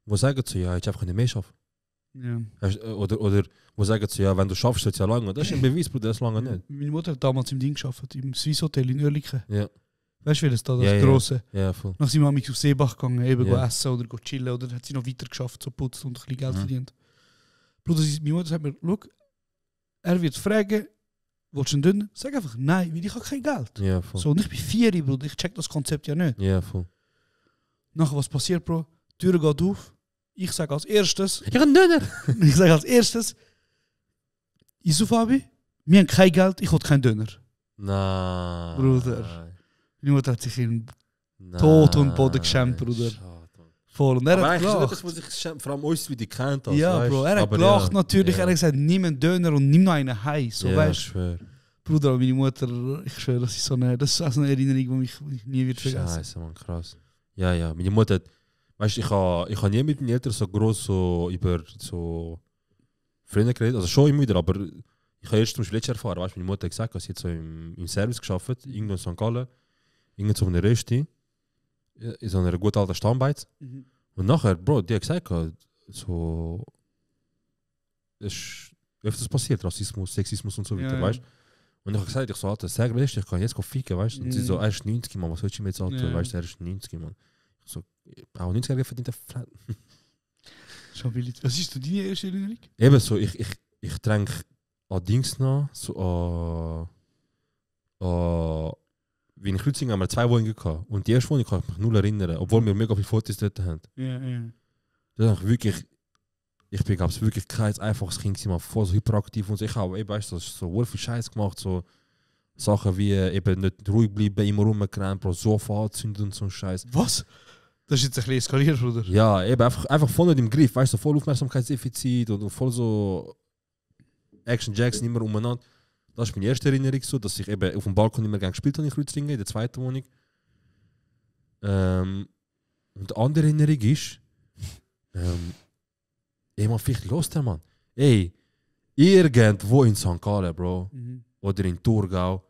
die sagen so, ja, ich einfach nicht mehr schaffen. Ja. Oder die sagen so, ja, wenn du schaffst, wird es ja lange. Das ist ein Beweis, Bruder, das lange nicht. Meine Mutter hat damals im Ding gearbeitet, im Swiss Hotel in Oerlikon. Ja. Weißt du, wie das da, das Ja, grosse? Ja, voll. Nach sind wir auf Seebach gegangen, eben Ja. essen oder chillen, oder hat sie noch weiter geschafft, so putzt und ein bisschen Geld verdient. Bruder, meine Mutter sagt mir, schau, er wird fragen, willst du einen Dünner? Sag einfach nein, weil ich habe kein Geld. Ja, voll. So, und ich bin 4, Bruder, ich check das Konzept ja nicht. Ja, voll. Nachher, was passiert, Bro? Die Tür geht auf. Ich sage als erstes, Ich habe einen Döner! Isu Fabi, wir haben kein Geld, ich will keinen Döner. Nein. Bruder. Meine Mutter hat sich in Tod und Boden geschämt, Bruder. Voll. Und er Aber hat eigentlich ist gelacht. das etwas, was ich schäme, vor allem uns, wie die kennt. Ja, Bro, er hat gelacht natürlich. Er hat gesagt, nimm einen Döner und nimm noch einen heim. So, ja, weißt ich schwör. Bruder, meine Mutter, ich schwöre, das ist so eine Erinnerung, die ich nie wird vergessen. Scheiße, man, krass. Ja, ja, meine Mutter hat, weißt du, ich habe nie mit meinen Eltern so groß so über so Freunde geredet, also schon immer wieder, aber ich habe erst zum Beispiel letztes erfahren, weißt du, meine Mutter hat gesagt, sie hat so im Service gearbeitet, irgendwo in St. Gallen, irgendwo so einer Rösti, in so einer gut alten Stammbeiz. Und nachher, Bro, die hat gesagt, so, es ist öfters passiert, Rassismus, Sexismus und so weiter, Ja. weißt du. Und ich habe gesagt, ich so, Alter, sag mir, ich kann jetzt ficken, weißt du. Und sie so, er ist 90, Mann, was willst du mir jetzt antun, weißt du, er ist 90, Mann. Ich so, auch 90-Jährige verdient der Flat. Schon billig. Was ist deine erste Erinnerung? Eben so, ich denke an Dings nach, so wie in Kreuzingen haben wir 2 Wohnungen gehabt. Und die erste Wohnung kann ich mich null erinnern, obwohl wir mega viele Fotos dort haben. Ja. Das ist wirklich, ich bin, glaube ich, wirklich kein einfaches Kind gewesen, man, voll so hyperaktiv und so. Ich habe eben, weißt du, so viel Scheiß gemacht, so Sachen wie eben nicht ruhig bleiben, immer rumgerannt, pro Sofa anzünden und so ein Scheiß. Was? Das ist jetzt ein bisschen eskaliert, Bruder. Ja, eben einfach voll nicht im Griff, weißt du, so voll Aufmerksamkeitsdefizit und voll so Action Jackson immer umeinander. Das ist meine erste Erinnerung, so, dass ich eben auf dem Balkon immer gerne gespielt habe in Kreuzlingen, in der zweiten Wohnung. Und die andere Erinnerung ist, ey, man, vielleicht los der Mann. Ey, irgendwo in St. Gallen, Bro, oder in Thurgau.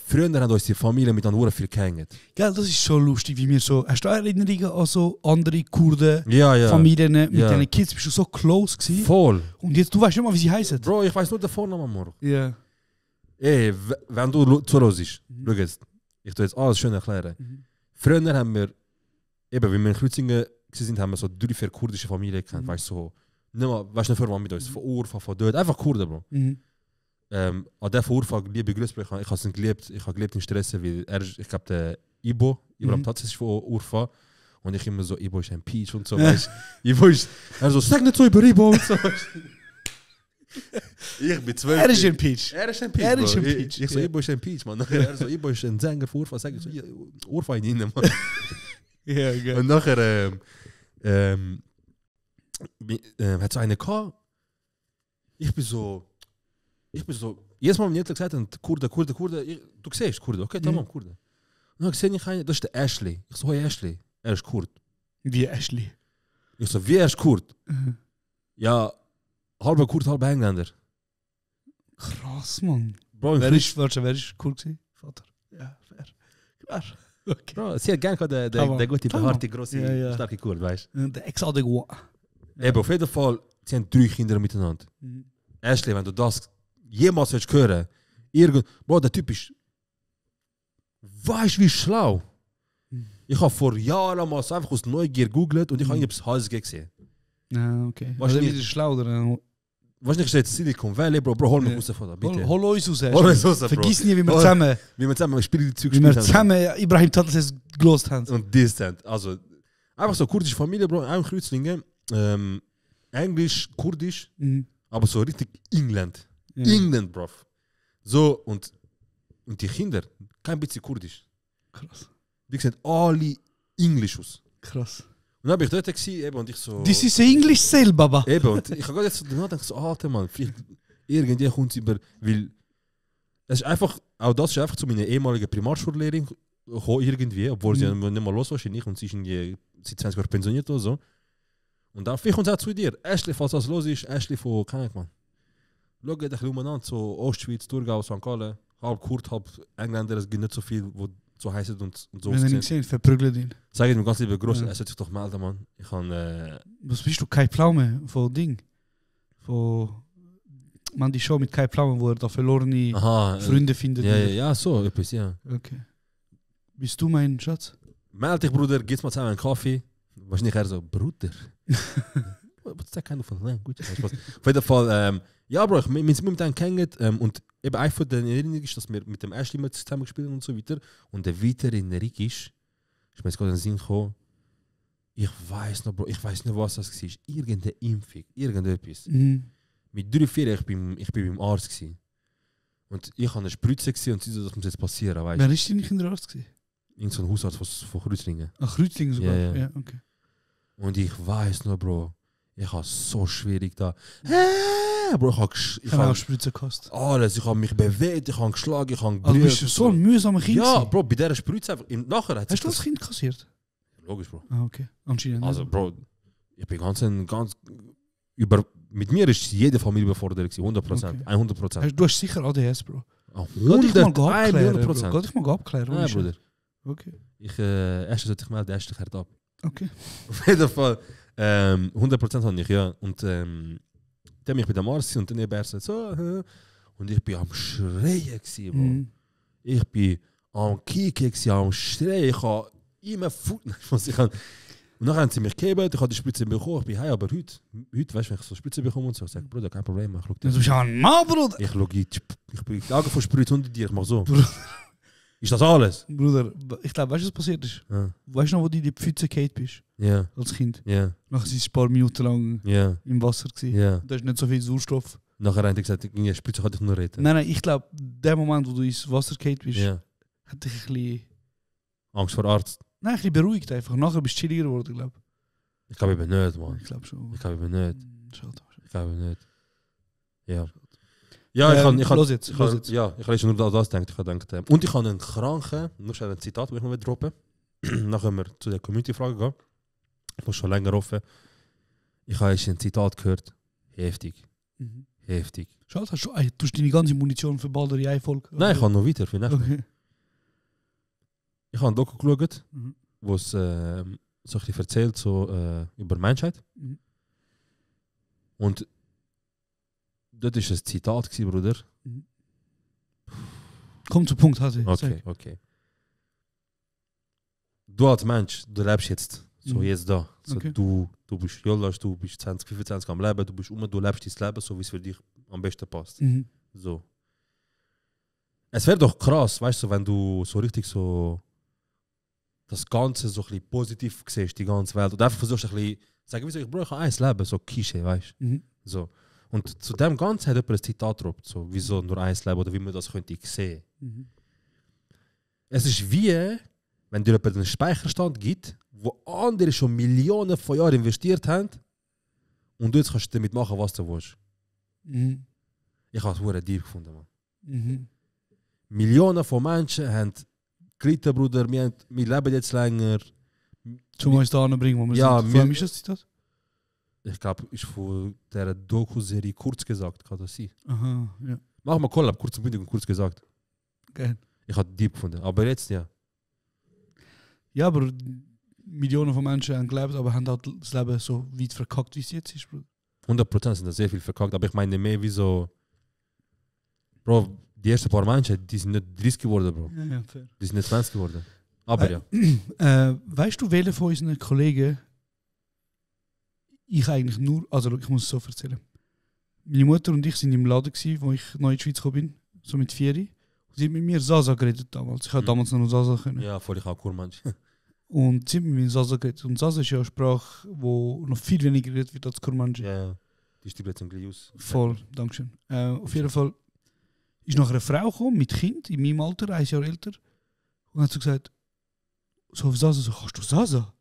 Früher haben uns die Familie miteinander viel gehängt. Gell, das ist so lustig, wie wir so. Hast du Erinnerungen an so andere Kurden, Ja. Familien mit Ja. diesen Kids? Bist du so close gewesen? Voll. Und jetzt, du weißt nicht mal, wie sie heißen. Bro, ich weiß nur den Vornamen, Moro. Ja. Ey, wenn du zuhörst, schau jetzt, ich tue jetzt alles schön erklären. Früher haben wir, eben, wie wir in Kreuzlingen waren, haben wir so 3-4 kurdische Familien gekannt, weißt du, so, nicht mal, weißt du nicht, wer mit uns, von Urfa, von dort, einfach Kurden, Bro. An der von Urfa, liebe Grüße, ich habe es geliebt, ich habe geliebt in Stressen, weil ich glaube, der Ibrahim Tatz ist von Urfa und ich immer so, Ibo ist ein Peach und so, weißt du, Ibo ist, so, sag nicht so über Ibo und so, ich bin 12. Er ist ein Peach. Er ist ein Peach, Er ist Bro. ein Peach. Ich so, Ibo ist ein Peach, man. Nachher er so, Ibo ist ein Sänger von Urfa, sag ich so, Urfa in ihnen, man. Ja, geil. Und nachher hat so eine gehabt. Ich bin so, jedes Mal, wenn jemand gesagt hat, Kurde, du siehst Kurde, okay, tamam, Kurde. Und dann sehe ich einen, das ist der Ashley. Ich so, hey Ashley, er ist Kurd. Wie Ashley. Ich so, wie er ist Kurd? Ja, halber Kurd, halber Engländer. Krass, Mann. Bro, Wer ist cool gewesen? Vater. Ja, fair. Klar. Okay. Bro, sie hat gerne der gute, behaarte, grosse, starke Kurd, weißt du? Der Ex de Gua. Eben, auf jeden Fall, sie haben 3 Kinder miteinander. Ashley, wenn du das jemals willst hören, Bro, der Typ ist, weißt du, wie schlau? Ich habe vor Jahren mal einfach aus Neugier gegoogelt und ich habe das HSG gesehen. Ja, okay. Was ist nicht schlau, oder? Was nicht steht Silicon Valley, Bro, hol mich raus von da, bitte. Hol uns raus. Hol uns raus, Bro. Vergiss nie, wie wir zusammen spielen die Züge wie wir zusammen Ibrahim Tatz gelost haben. Und distant. Also, einfach so kurdische Familie, Bro, ein Kreuzlinge. Englisch, Kurdisch, aber so richtig England. Ja. England, Bro. So, und die Kinder, kein bisschen Kurdisch. Krass. Die sehen alle Englisch aus. Krass. Und dann habe ich dort gesehen, eben, und ich so... Das ist Englisch selber, Baba. Eben, und ich habe jetzt so gedacht, so, Alter, Mann, vielleicht irgendwie kommt es über... Weil es ist einfach, auch das ist einfach zu meiner ehemaligen Primarschullehrerin gekommen, irgendwie, obwohl sie nicht mal los wahrscheinlich und sie ist irgendwie seit 20 Jahren pensioniert oder so. Und dann vielleicht kommt es auch zu dir. Ashley, falls das los ist, Ashley von, keine Ahnung, Mann. Schau dir ein bisschen umeinander, so Ostschweiz, Thurgau, St. Gallen, halb Kurd, halb Engländer, es gibt nicht so viel, wo so heißt es und so. Wenn er ihn gesehen, verprügelt ihn. Sag ich ihm ganz lieber groß, er sollte sich doch melden, Mann. Ich kann. Was bist du? Kai Pflaume von Ding? Von. Man, die Show mit Kai Pflaume, wo er da verlorene Freunde findet. Ja, so etwas, ja. Okay. Bist du mein Schatz? Meld dich, Bruder, gib's mal zusammen einen Kaffee. Wahrscheinlich eher so, Bruder. What's that kind of a language? Auf jeden Fall, ja, Bro, wir sind mit einem kennengelernt und eben einfach die Erinnerung ist, dass wir mit dem Ashley mal zusammen gespielt haben und so weiter. Und der weitere Erinnerung ist mir jetzt gerade in den Sinn gekommen, ich weiß noch, Bro, ich weiß nicht, was das war. Irgendeine Impfung, irgendetwas. Mit 3-4, ich bin beim Arzt gewesen. Und ich hatte eine Spritze gewesen und sie so, das muss jetzt passieren, weißt du. Wer ist denn nicht in der Arzt gewesen? Irgend so ein Hausarzt von Kreuzlingen. Ach, Kreuzlingen sogar? Ja, okay. Und ich weiß noch, Bro, ich habe so schwierig da. Bro, ich habe auch Spritze gekostet. Alles, ich habe mich bewegt, ich habe geschlagen, ich habe gebrüllt. Also bist du so ein mühsamer Kind? Ja, Bro, bei dieser Spritze einfach, nachher hat hast du das Kind kassiert? Logisch, Bro. Ah, okay. Anscheinend. Also, Bro, ich bin ganz mit mir ist jede Familie überfordert, 100%, okay. 100%. Du hast sicher ADS, Bro. 100%. Gott, ich mal abklären. Ja, Bruder. Okay. Erst sollte ich melden, erst hört ab. Okay. Auf jeden Fall, 100% habe ich, ja. Und dann bin ich bei der Marci und dann er so, und ich bin am Schreien gewesen, Bro. Ich bin am Kicken gewesen, am Schreien. Ich habe immer und dann haben sie mich gegeben, ich habe die Spritze bekommen, ich bin heim, aber heute weißt du, wenn ich so Spritze bekomme und so, ich sage, Bruder, kein Problem, ich schaue dir. Du bist ja ein Mann, Bruder! Ich bin die Augen von Spritze unter dir, ich mache so. Ist das alles? Bruder, ich glaube, weißt du, was passiert ist? Ja. Weißt du noch, wo du in die Pfütze gefallen bist? Ja. Als Kind? Ja. Nachher war es ein paar Minuten lang im Wasser. Ja. Da ist nicht so viel Sauerstoff. Nachher haben die gesagt, in der Spritze kann ich nur reden. Nein, ich glaube, der Moment, wo du ins Wasser gefallen bist, hat dich ein bisschen... Angst vor Arzt? Nein, ein bisschen beruhigt einfach. Nachher bist du chilliger geworden, glaube ich. Ich glaube eben nicht, Mann. Ich glaube schon. Ich glaube eben nicht. Schade. Ich glaube nicht. Ja. Ja, ich habe schon nur das gedacht. Und ich habe einen Kranken, nur schon ein Zitat, das ich noch droppen will. Dann können wir zu der Community-Frage gehen. Ich muss schon länger offen. Ich habe ein Zitat gehört. Heftig. Heftig. Schade, hast du deine ganze Munition für bald eine Folge? Nein, ich habe noch weiter. Okay. Ich habe ein Doku geschaut, wo es so ein bisschen erzählt so, über Menschheit. Und das war ein Zitat, Bruder. Komm zum Punkt, Hasi. Okay. Du als Mensch, du lebst jetzt. So jetzt da. So, okay. Du bist Jollasch, du bist 20, 25 am Leben, du bist du lebst dein Leben, so wie es für dich am besten passt. So. Es wäre doch krass, weißt du, wenn du so richtig so das Ganze so ein bisschen positiv siehst, die ganze Welt. Und einfach versuchst ein bisschen, sagen wir so, ich brauche ein Leben, so Klischee, weißt du. So. Und zu dem Ganzen hat jemand ein Zitat gedroppt, so, wieso nur ein Leben oder wie man das könnte sehen. Es ist wie, wenn dir jemand einen Speicherstand gibt, wo andere schon Millionen von Jahren investiert haben und du jetzt kannst damit machen, was du willst. Ich habe es sehr deep gefunden, Mann. Millionen von Menschen haben gelitten, Bruder, wir leben jetzt länger. Zum uns da anbringen, wo wir sind. Von wem ist das Zitat? Ich glaube, ist von der Doku-Serie Kurz gesagt, kann das sein. Aha, ja. Mach mal Collab, kurz und bündig und kurz gesagt. Okay. Ich habe deep gefunden, aber jetzt ja. Ja, aber Millionen von Menschen haben gelebt, aber haben halt das Leben so weit verkackt, wie es jetzt ist, Bro. 100% sind da sehr viel verkackt, aber ich meine mehr wie so... Bro, die ersten paar Menschen, die sind nicht 30 geworden, Bro. Ja, fair. Die sind nicht 20 geworden. Aber ja. Weißt du, welche von unseren Kollegen ich eigentlich nur... Also ich muss es so erzählen. Meine Mutter und ich sind im Laden gewesen, wo ich neu in die Schweiz gekommen bin, so mit 4. Sie haben mit mir Sasa geredet damals. Ich habe damals noch Sasa können. Ja, voll, ich auch Kurmansch. Und sie haben mit mir Sasa geredet. Und Sasa ist ja eine Sprache, die noch viel weniger geredet wird als Kurmansch. Ja, die stimmt jetzt im Glius. Voll, dankeschön. Auf jeden Fall ist noch eine Frau gekommen mit Kind in meinem Alter, 1 Jahr älter. Und hat so gesagt, so auf Sasa, so, kannst du Sasa?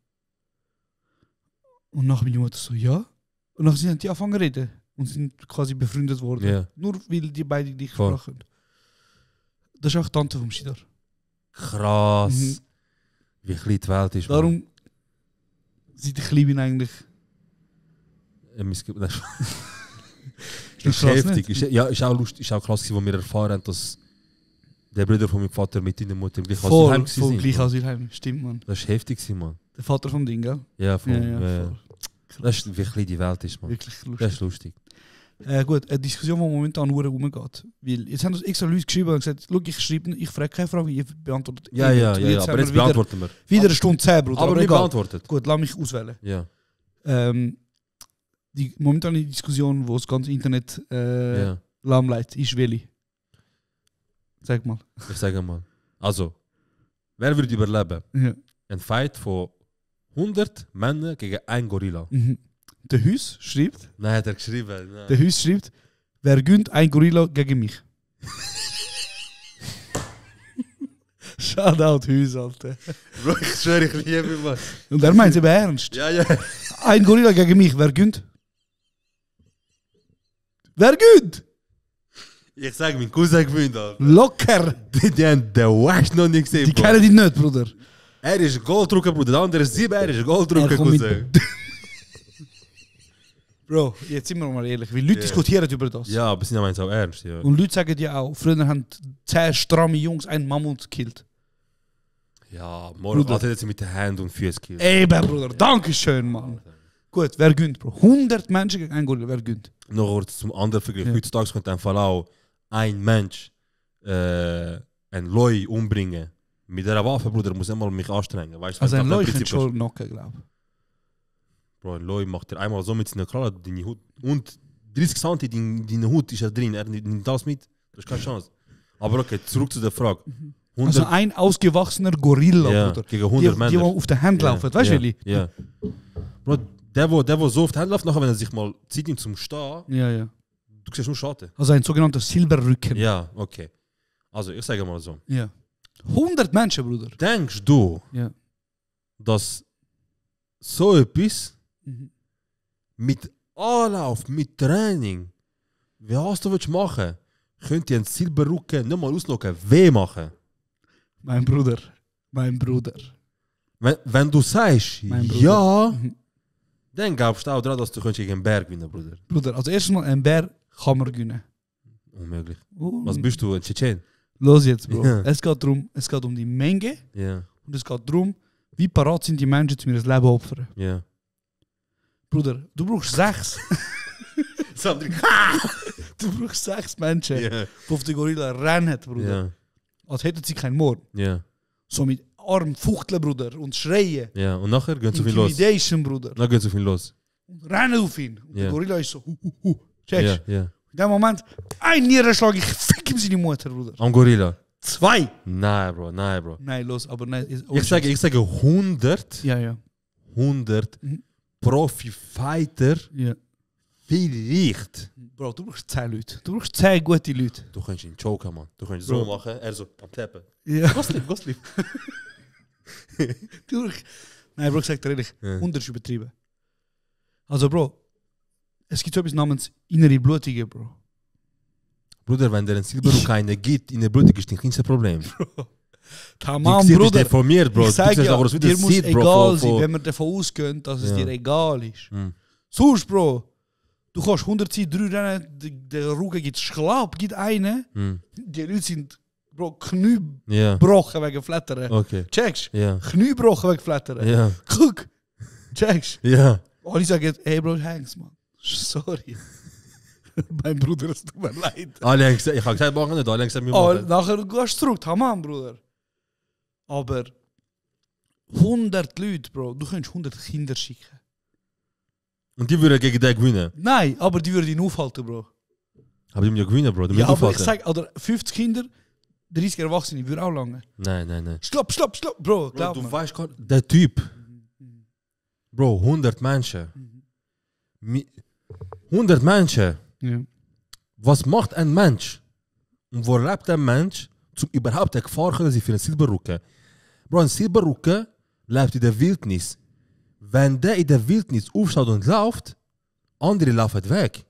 Und nachher meine Mutter so, ja. Und nachher sind die angefangen zu reden. Und sind quasi befreundet worden. Yeah. Nur weil die beiden dich sprachen. Das ist auch die Tante vom Shidar. Krass. Wie klein die Welt ist. Darum, seit ich klein bin eigentlich... ist heftig. Ist auch lustig, ist auch krass, wo wir erfahren haben, dass Der Bruder von meinem Vater mit deiner Mutter im gleichen Voll Asylheim gleich Asylheim, stimmt, man. Das ist heftig, Mann. Der Vater vom Ding, gell? Ja, voll. Ja. Das ist wirklich die Welt ist, Mann. Wirklich lustig. Das ist lustig. Gut, eine Diskussion, die momentan nur rumgeht. Weil jetzt haben uns extra Leute geschrieben und gesagt, schau, ich frage keine Frage, ich beantworte. Ja, aber jetzt beantworten wir. Wieder eine Stunde 10, Bruder. Aber nicht beantwortet. Gut, lass mich auswählen. Ja. Die momentane Diskussion, wo das ganze Internet lahmlegt, ist welche? Sag mal. Ich sage mal. Also, wer würde überleben? Ja. Ein Fight von 100 Männern gegen einen Gorilla. Mhm. Der Hüs schreibt. Nein, hat er geschrieben. Nein. Der Hüs schreibt, wer gönnt ein Gorilla gegen mich? Shoutout Hüs, Alter. Bro, ich schwöre, ich liebe ihn, Mann. Und er meint es eben ernst. Ja. Ein Gorilla gegen mich, wer gönnt? Wer gönnt? Ich sage, mein Cousin gewinnt, Alter. Locker! Die haben den Wasch noch nicht gesehen, Die kennen dich nicht, Bruder. Er ist Golddrucker, Bruder. Der andere ist 7, er ist Golddrucker, Cousin. Bro, jetzt sind wir mal ehrlich, weil Leute diskutieren über das. Ja, aber sie meinen es auch ernst, ja. Und Leute sagen ja auch, früher haben 10 stramme Jungs einen Mammut gekillt. Ja, morgen hat er jetzt mit den Händen und Füßen gekillt. Eben, Bruder, dankeschön, Mann. Gut, wer gönnt, Bro? 100 Menschen gegen einen Gorilla, wer gönnt? Noch kurz zum anderen Vergleich. Heutzutage könnte einfach auch ein Mensch ein Leu umbringen. Mit dieser Waffe, Bruder, muss einmal mich anstrengen. Weißt, also ein Leu könnte schon knocken, glaube ich. Bro, ein Leu macht er einmal so mit seiner Kralle deine Haut. Und 30 cm deine Haut ist ja drin. Er nimmt das mit. Das ist keine Chance. Aber okay, zurück zu der Frage. 100, also ein ausgewachsener Gorilla, Bruder. Gegen 100 Männer. Die auf der Hand laufen, weißt du, Willi? Ja. Bro, der so auf die Hand läuft, nachher, wenn er sich mal Zeit nimmt zum Stehen, du siehst nur Schatten. Also ein sogenannter Silberrücken. Ja, okay. Also, ich sage mal so. Ja. 100 Menschen, Bruder. Denkst du, dass so etwas mit Anlauf, mit Training, wie hast du machen, könnt ihr einen Silberrücken nicht mal auslocken, weh machen? Mein Bruder. Wenn du sagst, ja, dann glaubst du auch daran, dass du gegen einen Berg gewinnen kannst, Bruder. Bruder, also erstmal einen Berg kann man gewinnen. Unmöglich. Was bist du, ein Tschetschen? Los jetzt, Bro. Ja. Es geht um die Menge. Ja. Und es geht darum, wie parat sind die Menschen, zu mir das Leben opfern. Ja. Bruder, du brauchst 6. Du brauchst 6 Menschen, die auf den Gorilla rennen, Bruder. Ja. Als hätten sie keinen Mord. Ja. So mit Arm fuchteln, Bruder, und schreien. Ja, und nachher gehen sie auf ihn los. Intimidation, Bruder. Dann gehen sie auf ihn los. Und rennen auf ihn. Und der Gorilla ist so, Checkst? Ja. In dem Moment, ein Nierenschlag, ich fick ihm seine Mutter, Bruder. Am Gorilla? 2. Nein, Bro. Nein, los, aber nein. Ich sage 100. Ja. 100 Profi-Fighter. Ja. Vielleicht. Bro, du brauchst 10 Leute. Du brauchst 10 gute Leute. Du kannst ihn choken, Mann. Du kannst so machen, er so am Teppen. Ja. Gottlieb. Nein, Bro, ich sag dir ehrlich, 100 ist übertrieben. Also, Bro, es gibt so etwas namens innere Blutige, Bro. Bruder, wenn der einen Silberrücken einen gibt, in der Blutung ist kein Problem. Bro. Tamam, Bruder. Ist deformiert, Bro. Ich sag ja, dir muss egal sein, wenn wir davon ausgehen, dass es dir egal ist. Sonst, Bro, du kannst 100 Zeit 3 rennen, der Rücken gibt Schlapp, gibt einen. Die Leute sind, Bro, Knie gebrochen wegen Flattern. Okay. Checkst? Ja. Knie gebrochen wegen Flattern. Ja. Guck. Checkst? Ja. Alle sagen, hey Bro, Hanks, man. Sorry. Mein Bruder, es tut mir leid. Ich habe gesagt, machen nicht, alle haben gesagt, wir machen. Nachher gehst du zurück, tamam, Bruder. Aber 100 Leute, Bro, du kannst 100 Kinder schicken. Und die würden gegen den gewinnen? Nein, aber die würden ihn aufhalten, Bro. Aber die würden gewinnen, Bro. Ja, aber ich sag, oder 50 Kinder, 30 Erwachsene, würde auch lange. Nein. Stopp, Bro. Bro, du weißt gar nicht, der Typ. Bro, 100 Menschen. 100 Menschen. Ja. Was macht ein Mensch? Und wo lebt ein Mensch, um überhaupt eine Gefahr zu sein für einen Silberrücken? Bro, ein Silberrücken lebt in der Wildnis. Wenn der in der Wildnis aufschaut und läuft, andere laufen weg.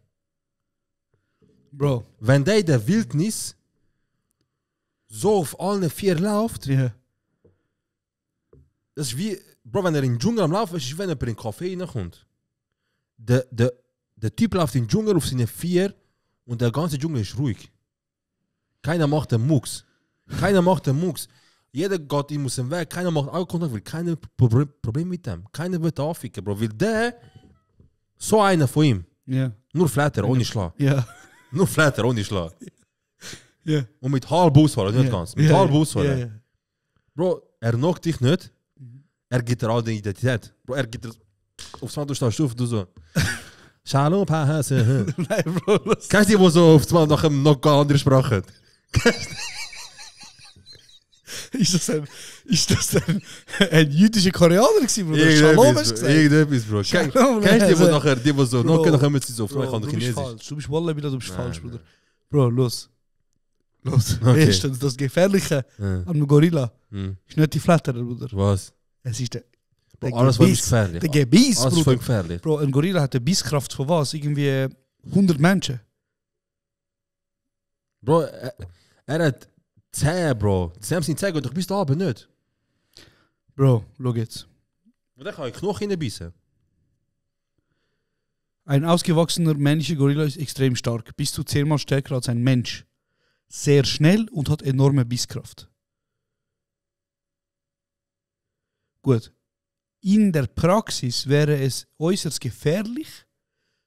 Bro. Wenn der in der Wildnis so auf allen 4 läuft, das ist wie, Bro, wenn er in den Dschungel am Laufen ist, ist wenn er in den Café reinkommt. Der Typ läuft in den Dschungel auf seine 4 und der ganze Dschungel ist ruhig. Keiner macht einen Mucks. Keiner macht den Mucks. Jeder geht ihm aus dem Weg. Keiner macht Augenkontakt, weil keiner Problem mit dem. Keiner wird anficken, Bro. Weil der, so einer von ihm, nur Flatter, ohne Schlag. Nur Flatter, ohne Schlag. Und mit halb Ausfall, nicht ganz. Mit halb Ausfall. Bro, er knockt dich nicht. Er gibt dir all die Identität. Bro, er gibt dir aufs Mal, du stehst auf, du so. Shalom, Pahase. Nein, Bro. Kennst du die, die so aufs Mal nach einem noch gar andere Sprache? Ist das ein jüdischer Koreaner gewesen, Bruder? Shalom hast du gesagt? Irgendetwas, Bro. Kennst du die, die nachher, die so, noch kommen sie so auf Chinesisch? Du bist Wallah, du bist falsch, Bruder. Bro, los. Erstens, das Gefährliche an einem Gorilla ist nicht die Flatter, Bruder. Was? Es ist der alles war gefährlich. Der Gebiss, alles Bruder. Gefährlich. Bro, ein Gorilla hat eine Bisskraft von was? Irgendwie 100 Menschen. Bro, er hat 10, Bro. Sie sind 10, doch bis da aber nicht. Bro, schau jetzt. Und dann kann ich Knochen reinbissen. Ein ausgewachsener männlicher Gorilla ist extrem stark, bis zu 10-mal stärker als ein Mensch. Sehr schnell und hat enorme Bisskraft. Gut. In der Praxis wäre es äußerst gefährlich,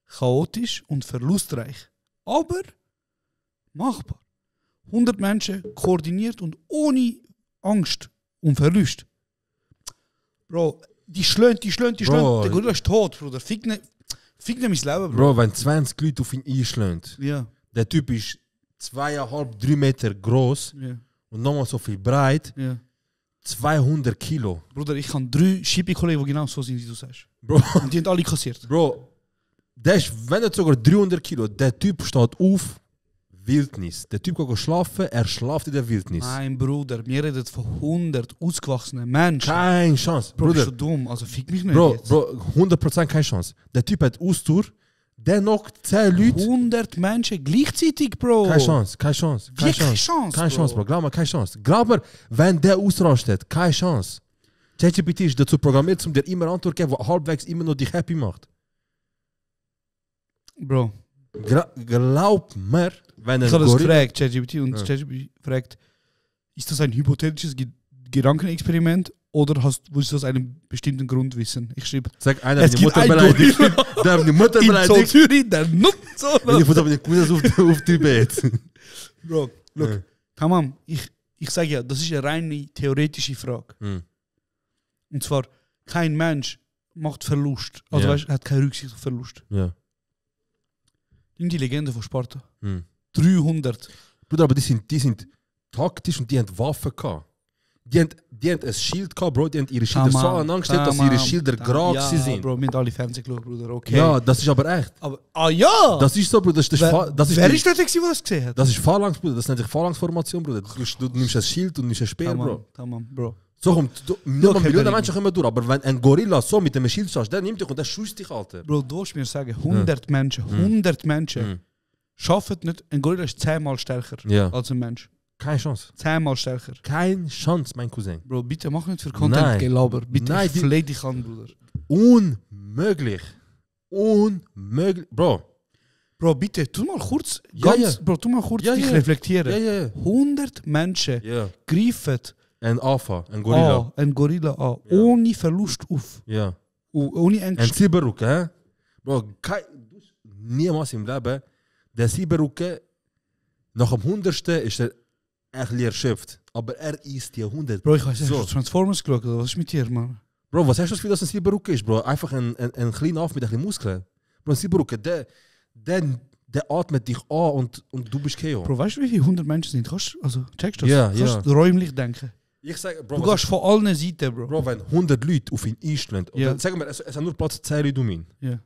chaotisch und verlustreich. Aber machbar. 100 Menschen koordiniert und ohne Angst und Verlust. Bro, die schlönt. Der Gorilla ist tot, Bruder. Fick ne mein Leben, Bro, wenn 20 Leute auf ihn einschlönen, ja. Der Typ ist 2,5-3 Meter groß und nochmal so viel breit. Ja. 200 Kilo. Bruder, ich habe 3 Shipping-Kollegen, die genau so sind, wie du sagst. Bro. Und die haben alle kassiert. Bro, der ist, wenn nicht sogar 300 Kilo, der Typ steht auf Wildnis. Der Typ kann schlafen, er schlaft in der Wildnis. Nein, Bruder, wir reden von 100 ausgewachsenen Menschen. Keine Chance. Bro, Bruder, bist du dumm? Also fick mich nicht Bro, jetzt. Bro, 100% keine Chance. Der Typ hat Austour, der knockt 10 Leute. 100 Menschen gleichzeitig, Bro. Keine Chance. Keine Chance, Bro. Glaub mir, keine Chance. Glaub mir, wenn der ausrastet, keine Chance. ChatGPT ist dazu programmiert, um dir immer Antwort zu geben, die halbwegs immer noch dich happy macht. Bro. Glaub mir, wenn ich habe das gefragt, ChatGPT, und ChatGPT fragt, ist das ein hypothetisches Gedankenexperiment oder willst du aus einem bestimmten Grund wissen? Ich schreibe, sag einer, wenn die Mutter beleidigt. Die Mutter beleidigt. Der nutzt so. Ich muss aber nicht auf die Bett. Bro, look, tamam, ich sage ja, das ist eine reine theoretische Frage. Und zwar, kein Mensch macht Verlust. Also weißt, hat keine Rücksicht auf Verlust. Ja. Nimm die Legende von Sparta. 300. Bruder, aber die sind taktisch und die haben Waffen gehabt. Die haben ein Schild gehabt, Bro, die haben ihre Schilder so angestellt, dass ihre Schilder gerade sind. Bro, wir haben alle Fernsehen geschaut, Bruder, okay. Ja, das ist aber echt. Aber, ja! Das ist so, Bruder, wer ist das, der das gesehen hat? Das ist Phalanx, Bruder, das nennt sich Phalanx-Formation, Bruder. Du nimmst ein Schild und nimmst ein Speer, Bro. Tamam, Bro. So kommt, Millionen Menschen kommen durch, aber wenn ein Gorilla so mit dem Schild schaust, der nimmt dich und der schießt dich, Alter. Bro, du musst mir sagen, 100 Menschen schaffen nicht, ein Gorilla ist 10-mal stärker als ein Mensch. Keine Chance. 10-mal stärker. Keine Chance, mein Cousin. Bro, bitte mach nicht für Content Gelaber. Bitte, ich flehe dich an, Bruder. Unmöglich. Bro, bitte, tu mal kurz dich reflektieren. 100 Menschen greifen ein Gorilla. Ein Gorilla an. Ohne Verlust auf. Ja. Ohne Angst. Ein Silberrücken, hä? Bro, niemals im Leben. Der Silberrücken, nach dem 100. ist er ein bisschen erschöpft. Aber er ist die 100. Bro, ich weiß nicht, hast du Transformers geschaut? Was ist mit dir, Mann? Bro, was hast du das Gefühl, dass ein Silberrücken ist, Bro? Einfach ein kleiner Auf mit ein bisschen Muskeln. Bro, ein Silberrücken, der atmet dich an und du bist KO. Bro, weißt du, wie viele 100 Menschen sind? Checkst du das? Ja, Kannst du räumlich denken? Ich sag, Bro, du gehst von allen Seiten, Bro. Bro, wenn 100 Leute auf ihn einstellen, sagen wir, es sind nur Platz 10 Leute um ihn. Ja.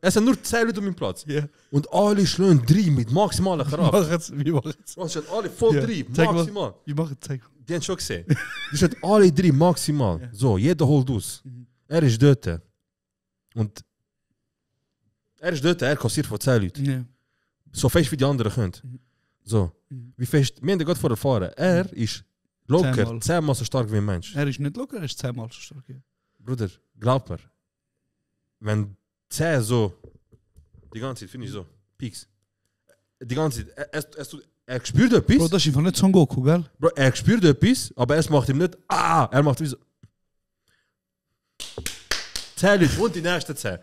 Es sind nur 10 Leute um ihn Platz. Yeah. Und alle schlagen 3 mit maximaler Kraft. Wie machen es? Es sind alle voll 3, maximal. Wie machen es? Die haben schon gesehen. Die sind alle 3 maximal. Yeah. So, jeder holt aus. Er ist dort. Und er ist dort, er kassiert von 10 Leuten. Yeah. So fest wie die anderen können. So, wie fest, wir haben den gerade vorher erfahren. Er ist locker 10-mal so stark wie ein Mensch. Er ist nicht locker, er ist 10-mal so stark. Ja. Bruder, glaub mir. Wenn 10 so, die ganze Zeit, finde ich so, Peaks. Die ganze Zeit, Er spürt etwas. Bro, das ist einfach nicht Son Goku, gell? Bro, er spürt etwas, aber es macht ihm nicht er macht wie so 10 Leute und die nächsten 10.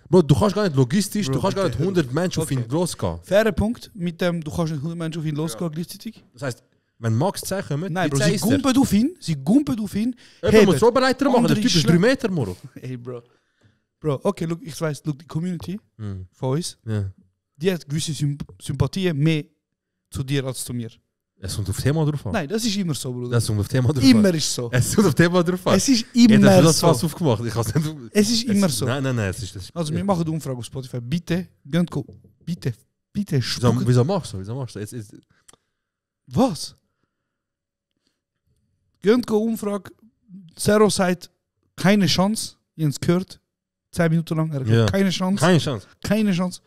Bro, du kannst gar nicht logistisch, du kannst gar nicht 100 Menschen auf ihn losgehen. Fairer Punkt, mit dem, du kannst nicht 100 Menschen auf ihn losgehen gleichzeitig. Das heißt, wenn Max 10 kommen, nein, Bro, sie gumpen auf ihn, Er muss Oberleiter machen, der Typ ist 3 Meter, Moro. Ey, Bro. Bro, okay, look, ich weiß, look, die Community von uns, die hat gewisse Sympathien mehr zu dir als zu mir. Es kommt auf Thema drauf an. Nein, das ist immer so, Bruder. Das kommt auf Thema drauf an. Immer ist so. Es kommt auf Thema drauf an. Es ist immer das so. Was aufgemacht. Es ist immer so. Nein, es ist das. Also, wir machen die Umfrage auf Spotify. Bitte, bitte, spucken. Wieso machst du? Jetzt. Was? Gönnt Umfrage. Zero sagt, keine Chance. Ihr habt es gehört. 10 Minuten lang. Keine Chance. Keine Chance.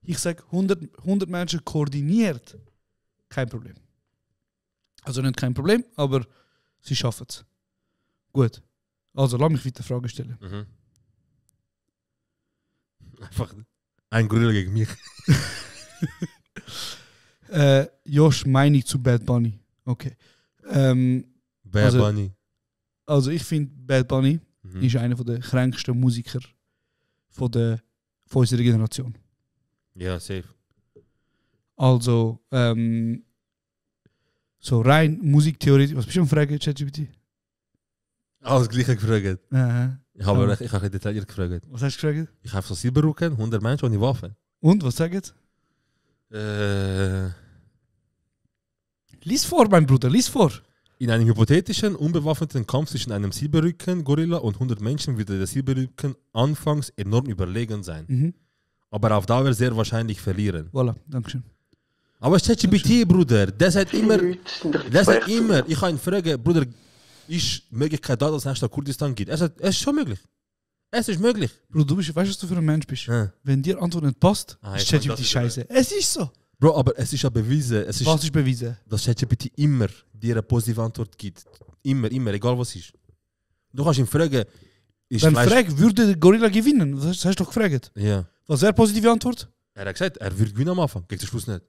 Ich sage, 100 Menschen koordiniert. Kein Problem. Also nicht kein Problem, aber sie schaffen es. Gut. Also, lass mich weiter Fragen stellen. Einfach ein Gorilla gegen mich. Josh, Meinung zu Bad Bunny. Okay. Bad Bunny. Also, ich finde, Bad Bunny ist einer der kränksten Musiker von unserer Generation. Ja, safe. Also, so rein Musiktheorie. Was bist du am Fragen, ChatGPT? Das gleiche gefragt. Ich habe ein detailliert gefragt. Was hast du gefragt? Ich habe so Silberrücken, 100 Menschen ohne Waffen. Und, was sagst du? Lies vor, mein Bruder, lies vor. In einem hypothetischen, unbewaffneten Kampf zwischen einem Silberrücken-Gorilla und 100 Menschen würde der Silberrücken anfangs enorm überlegen sein. Aber auf Dauer sehr wahrscheinlich verlieren. Voilà, dankeschön. Aber ChatGPT, Bruder, das hat immer. Ich kann ihn fragen, Bruder, ist Möglichkeit da, dass es nach Kurdistan geht? Es ist schon möglich. Es ist möglich. Bro, weißt du, was du für ein Mensch bist? Wenn dir Antwort nicht passt, ist ChatGPT scheiße. Es ist so. Bro, aber es ist ja bewiesen. Was ist bewiesen? Dass ChatGPT immer dir eine positive Antwort gibt. Immer, egal was ist. Du kannst ihn fragen. Wenn frag, würde der Gorilla gewinnen? Das hast du doch gefragt. Ja. Was wäre positive Antwort? Er hat gesagt, er würde gewinnen am Anfang. Gegen den Schluss nicht.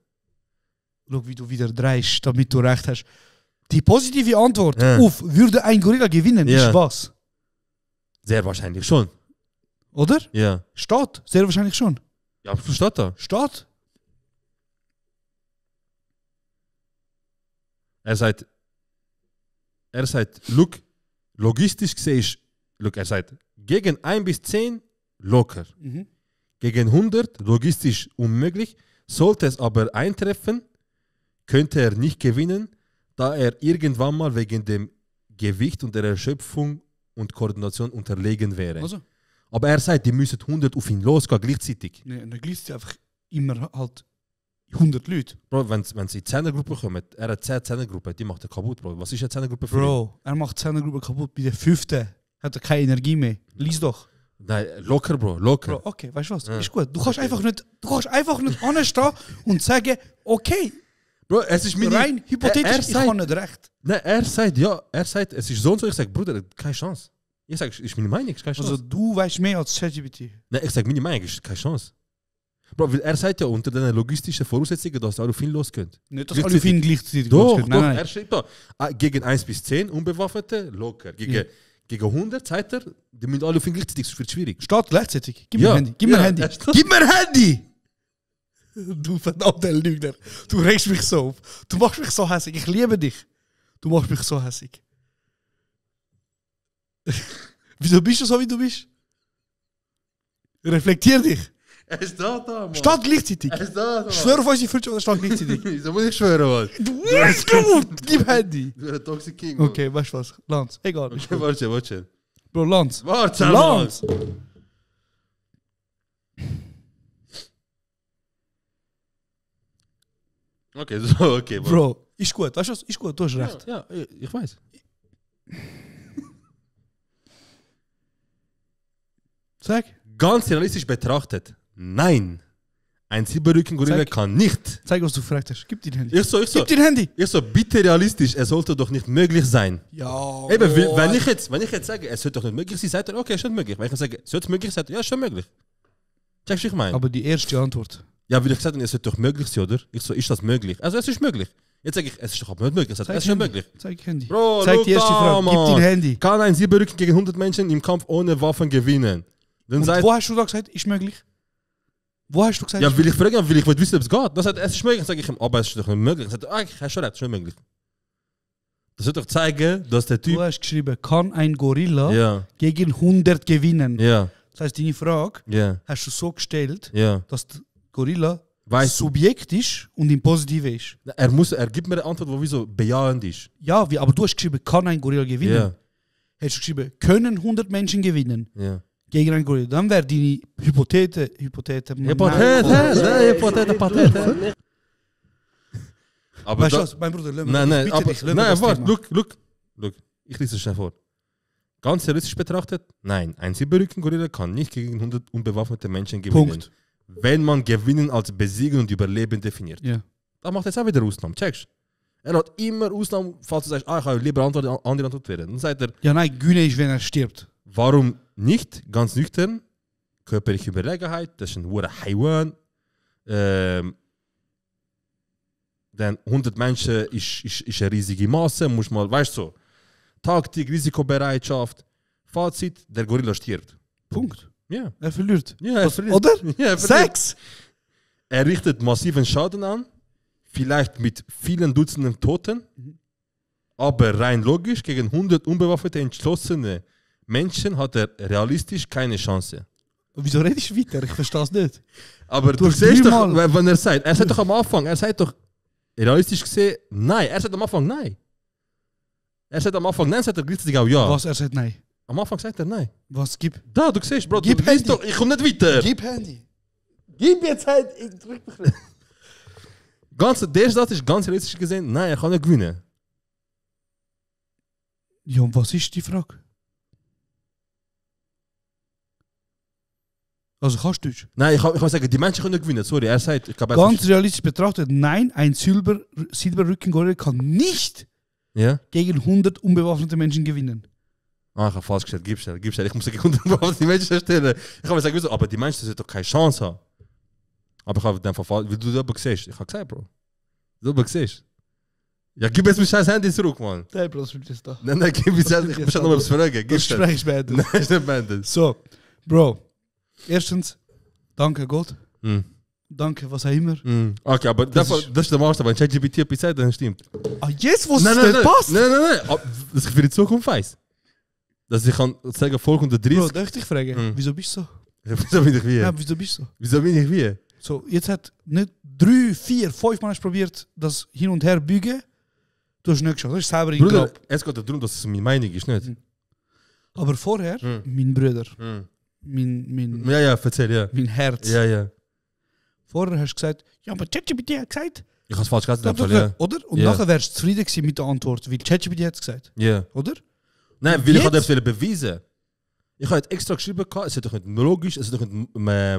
Schau, wie du wieder drehst, damit du recht hast. Die positive Antwort auf würde ein Gorilla gewinnen, ist was? Sehr wahrscheinlich schon. Oder? Ja. Steht. Sehr wahrscheinlich schon. Ja, aber steht da. Steht. Er sagt, look, logistisch gesehen er sagt, gegen 1 bis 10 locker. Gegen 100 logistisch unmöglich. Sollte es aber eintreffen, könnte er nicht gewinnen, da er irgendwann mal wegen dem Gewicht und der Erschöpfung und Koordination unterlegen wäre. Also. Aber er sagt, die müssen 100 auf ihn losgehen, gleichzeitig. Nein, dann gleichzeitig einfach immer halt 100 Leute. Bro, wenn sie in die 10er-Gruppe kommen, er hat 10 10er-Gruppe, die macht er kaputt, Bro. Was ist eine 10er-Gruppe für ihn? Bro, er macht 10er-Gruppe kaputt, bei der 5. hat er keine Energie mehr. Lies doch. Nein, locker, Bro, locker. Bro, okay, weißt du was? Ist gut. Du kannst einfach nicht anstehen und sagen, okay. Bro, es ist meine... Rein hypothetisch, ich habe nicht recht. Nein, er sagt, es ist so und so. Ich sage, Bruder, keine Chance. Ich sage, ist meine Meinung, ist keine Chance. Also du weißt mehr als ChatGPT. Nein, ich sage, meine Meinung ist keine Chance. Bro, weil er sagt ja, unter den logistischen Voraussetzungen, dass alle auf ihn losgehen. Nicht, dass alle auf ihn gleichzeitig losgehen. Doch, er schreibt da, gegen 1 bis 10 Unbewaffnete, locker. Gegen 100 sagt er, die müssen alle auf ihn gleichzeitig, das wird schwierig. Steht gleichzeitig. Gib mir Handy. Gib mir Handy. Gib mir Handy! Du verdammter Lügner. Du regst mich so auf. Du machst mich so hässig. Ich liebe dich. Du machst mich so hässig. Wieso bist du so, wie du bist? Reflektier dich. Er ist da, Mann. Steht gleichzeitig. Er ist da, Mann. Schwör auf unsere Freundschaft, steht gleichzeitig. Wieso muss ich schwören, Mann? Du bist gut. Gib Handy. Du bist ein Toxic King, Mann. Okay, weißt du was? Lance, egal. Okay, warte. Bro, Lance. Warte, Lance. Okay, so, okay. Bro, ist gut. Weißt du was? Ist gut, du hast recht. Ja, ich weiß. Sag. Ganz realistisch betrachtet, nein. Ein Silberrücken-Gorilla kann nicht. Zeig, was du gefragt hast. Gib dir dein Handy. Ich so, Gib dir Handy. Ich so, bitte realistisch, es sollte doch nicht möglich sein. Ja. Eben, wenn ich jetzt sage, es sollte doch nicht möglich sein, sagt er, okay, ist schon möglich. Wenn ich sage, sollte es möglich sein, ja, ist schon möglich. Checkst du, was ich meine? Aber die erste Antwort. Ja, wie ich gesagt habe, es wird doch möglich sein, oder? Ich so, ist das möglich? Also es ist möglich. Jetzt sage ich, es ist doch aber nicht möglich. Es ist schon möglich. Zeig Handy. Bro, zeig die erste Frage. Gib dein Handy. Kann ein Silberrücken gegen 100 Menschen im Kampf ohne Waffen gewinnen? Dann Und wo hast du da gesagt, ist möglich? Wo hast du gesagt? Ja, will ich fragen, will ich wissen, ob es geht. Dann sagt es ist möglich. Dann sage ich ihm, aber es ist doch nicht möglich. Dann sagt ich habe schon recht, es ist nicht möglich. Das wird doch zeigen, dass der Typ... Du hast geschrieben, kann ein Gorilla gegen 100 gewinnen? Ja. Das heißt, deine Frage hast du so gestellt, dass der Gorilla Subjekt ist und im Positive ist. Er gibt mir eine Antwort, die so bejahend ist. Ja, aber du hast geschrieben, kann ein Gorilla gewinnen? Ja. Hast du geschrieben, können 100 Menschen gewinnen? Ja. Gegen einen Gorilla. Dann wäre deine Hypothese. Aber weißt du was, mein Bruder, nein, warte, look. Ich lese es schnell vor. Ganz realistisch betrachtet, nein, ein Silberrücken-Gorilla kann nicht gegen 100 unbewaffnete Menschen gewinnen. Punkt. Wenn man Gewinnen als Besiegen und Überleben definiert. Ja. Da macht er jetzt auch wieder Ausnahmen. Checkst. Er hat immer Ausnahmen, falls du sagst, ich habe lieber andere Antwort wählen. Dann sagt er, ja, nein, Güne ist, wenn er stirbt. Warum nicht? Ganz nüchtern. Körperliche Überlegenheit, das ist ein hoher Haiwan. Dann 100 Menschen ist eine riesige Masse, muss mal, weißt du, so. Taktik, Risikobereitschaft. Fazit, der Gorilla stirbt. Punkt. Ja. Er verliert. Ja, er verliert. Oder? Ja, er verliert. 6! Er richtet massiven Schaden an, vielleicht mit vielen Dutzenden Toten, aber rein logisch, gegen 100 unbewaffnete, entschlossene Menschen hat er realistisch keine Chance. Wieso redest du weiter? Ich verstehe es nicht. Aber du siehst doch, wenn er sagt doch am Anfang, er sagt doch, realistisch gesehen, nein. Er sagt am Anfang nein. Er sagt am Anfang nein, sagt er gleichzeitig auch ja. Was, er sagt nein? Am Anfang sagt er nein. Was, gib? Da, du siehst, Bro, gib du siehst doch, ich komme nicht weiter. Gib Handy. Gib jetzt halt, ich drück mich nicht. Der erste Satz ist ganz realistisch gesehen, nein, er kann nicht gewinnen. Ja, und was ist die Frage? Also kannst du Deutsch? Nein, ich kann sagen, die Menschen können nicht gewinnen. Sorry, er sagt, ich glaube... Ganz realistisch betrachtet, nein, ein Silberrücken-Gorilla kann nicht gegen 100 unbewaffnete Menschen gewinnen. Ah, ich habe falsch gestellt. Gib schnell. Ich muss gegen 100 unbewaffnete Menschen stellen. Ich habe gesagt, aber die Menschen sollten doch keine Chance haben. Aber ich habe den Verfall, wie du das aber siehst. Ich habe gesagt, Bro. Du aber siehst. Ja, gib jetzt mein scheiß Handy zurück, Mann. Nein, Bro, das wird jetzt da. Nein, gib jetzt, ich muss noch etwas fragen. Das Gespräch ist beendet. Nein, ist nicht beendet. So, Bro. Erstens, danke Gott. Danke, was auch immer. Okay, aber das ist der Maßstab. Wenn ChatGPT etwas sagt, dann stimmt. Ah, jetzt, wo es nicht passt? Nein. Das ich für die Zukunft weiss. Dass ich kann sagen, Volk 130. Bro, darf ich dich fragen, wieso bist du so? Wieso bin ich wie? Ja, wieso bist du so? Wieso bin ich wie? So, jetzt hat nicht 3, 4, 5 Mal probiert, das hin und her bügen. Du hast nicht geschafft. Das ist selber in Bruder, es geht darum, dass es meine Meinung ist, nicht? Aber vorher, mein Bruder, mein erzähl, ja. Mein Herz. Ja. Vorher hast du gesagt, ja, aber ChatGPT hat gesagt. Ich habe es falsch gesagt, ja. Oder? Und nachher wärst du zufrieden gewesen mit der Antwort, weil ChatGPT hat es gesagt. Ja. Oder? Nein, weil ich habe das beweisen. Ich habe extra geschrieben, es sollte doch nicht logisch, es sollte doch nicht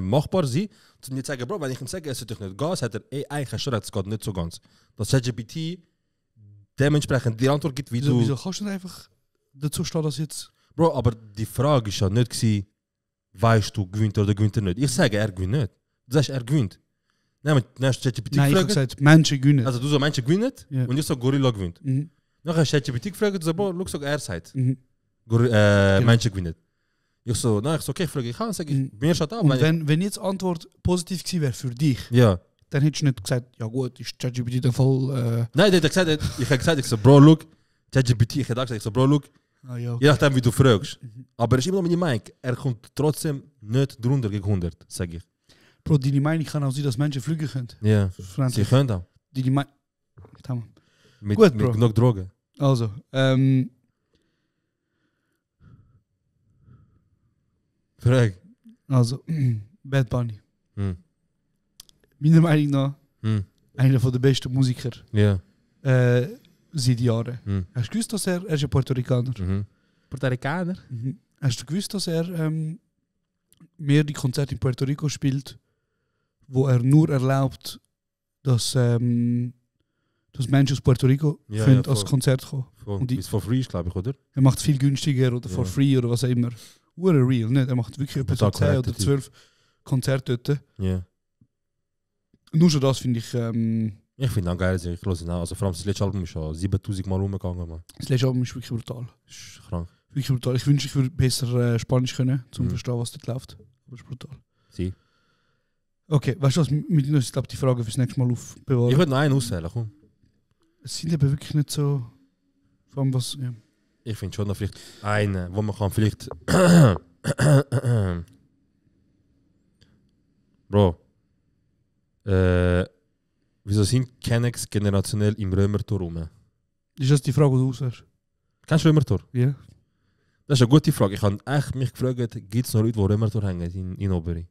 machbar sein. Und mir sagen, Bro, wenn ich ihm sage, es sollte doch nicht gehen, sagt er, eigentlich schon recht, es geht nicht so ganz. Dass ChatGPT dementsprechend die Antwort gibt, wie du... Wieso kannst du nicht einfach dazu stehen, dass jetzt... Bro, aber die Frage ist ja nicht gewesen, weißt du, gewinnt oder gewinnt er nicht. Ich sage, er gewinnt nicht. Du sagst, er gewinnt. Nein, dann hast du ChatGPT gefragt. Nein, ich habe gesagt, Menschen gewinnen. Also du sagst, Menschen gewinnen und ich sage, Gorilla gewinnt. Dann hast du ChatGPT gefragt und du sagst, Bro, schau, er sagt, Menschen gewinnen. Ich so, okay, ich frage, ich kann sagen, mir schaut an. Und wenn jetzt die Antwort positiv gewesen wäre für dich, dann hättest du nicht gesagt, ja gut, ist ChatGPT der Fall... Nein, ich habe gesagt, ich so, Bro, look, ChatGPT, ich habe gesagt, ich so, Bro, look, je nachdem, wie du fragst. Aber es ist immer noch meine Meinung, er kommt trotzdem nicht drunter gegen 100, sage ich. Bro, deine Meinung kann auch sein, dass Menschen fliegen können. Ja, sie können auch. Deine Meinung... Mit Bro. genug Drogen. Also, Frage. Also, Bad Bunny. Meiner Meinung nach, einer der besten Musiker seit Jahren. Hast du gewusst, dass er ist ein Puerto Ricaner? Puerto Ricaner? Hast du gewusst, dass er mehrere Konzerte in Puerto Rico spielt, wo er nur erlaubt, dass Menschen aus Puerto Rico können als Konzert kommen? Und ist for free, glaube ich, oder? Er macht es viel günstiger oder for free oder was auch immer. Real, nicht? Er macht wirklich etwa so 10 oder 12 Konzerte dort. Ja. Nur schon das finde ich... Ich finde auch geil, ich höre es auch. Also vor allem das letzte Album ist schon 7000 Mal rumgegangen. Man. Das letzte Album ist wirklich brutal. Ist krank. Wirklich brutal. Ich wünsche, ich würde besser Spanisch können, um zu verstehen, was dort läuft. Aber es ist brutal. Sie. Okay, weißt du was, mit uns, ich glaube, die Frage fürs nächste Mal aufbewahren. Ich würde noch einen auswählen, komm. Es sind eben wirklich nicht so... Vor allem was... Ja. Ich finde schon noch vielleicht einen, wo man kann vielleicht... Bro. Wieso sind Kennex generationell im Römertor rum? Ist das die Frage, die du auswählst? Kennst du Römertor? Ja. Das ist eine gute Frage. Ich habe echt mich gefragt, gibt es noch Leute, die Römertor hängen in Oberi?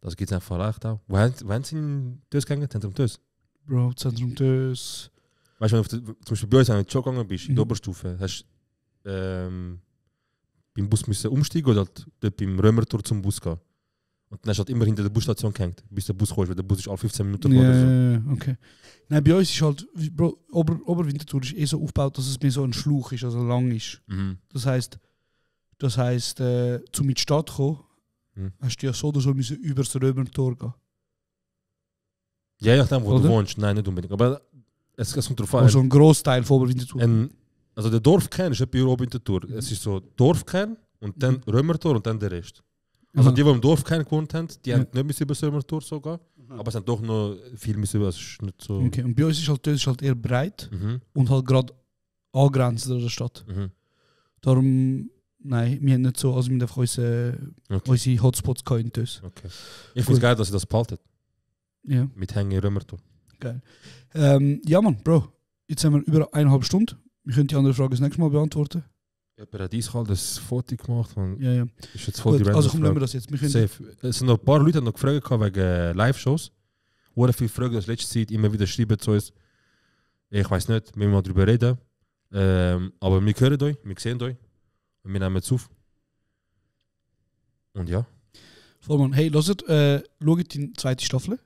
Das gibt es einfach echt auch. Wann sind Tös gegangen? Zentrum Tös? Bro, Zentrum Tös. Weißt du, wenn du zum Beispiel bei uns, wenn du schon gegangen bist, in der Oberstufe, hast du beim Bus müssen umsteigen oder halt dort beim Römertor zum Bus gehen. Und dann hast du halt immer hinter der Busstation gehängt, bis der Bus kommt, weil der Bus ist alle 15 Minuten vor. Ja, okay. Nein, bei uns ist halt, Bro, Oberwinterthur ist so aufgebaut, dass es mehr so ein Schluch ist, also lang ist. Mhm. Das heisst, zum in die Stadt kommen, hast du ja so oder so müssen über das Römertor gehen. Ja, nachdem, wo oder? Du wohnst. Nein, nicht unbedingt. Aber es kommt darauf an. Also ein Großteil von Oberwinterthur. Also der Dorfkern ist nicht bei Oberwinterthur. Es ist so Dorfkern und dann Römertor und dann der Rest. Also die im Dorfkern gewohnt haben, die haben nicht über das Römertor so gehen. Aber es sind doch noch viel müssen über. Nicht so. Okay, und bei uns ist halt eher breit und halt gerade angrenzend an der Stadt. Darum, nein, wir haben nicht so, also wir haben einfach unsere Hotspots in Tös. Okay. Ich finde es geil, dass sie das behalten. Ja. Mit Hängen Römertor. Geil. Ja, Mann, Bro. Jetzt haben wir über 1,5 Stunden. Wir können die andere Frage das nächste Mal beantworten. Ich habe Paradies halt das Foto gemacht. Man. Ja. Ist jetzt voll gut, also komm, nehmen wir das jetzt. Wir es sind noch ein paar Leute, die noch gefragt haben wegen Live-Shows. Wo viele Fragen aus letzter Zeit immer wieder schreiben zu uns. Ich weiß nicht, wir müssen mal darüber reden. Aber wir hören euch, wir sehen euch. Und wir nehmen es auf. Und ja. Vollmann, hey, hört die zweite Staffel.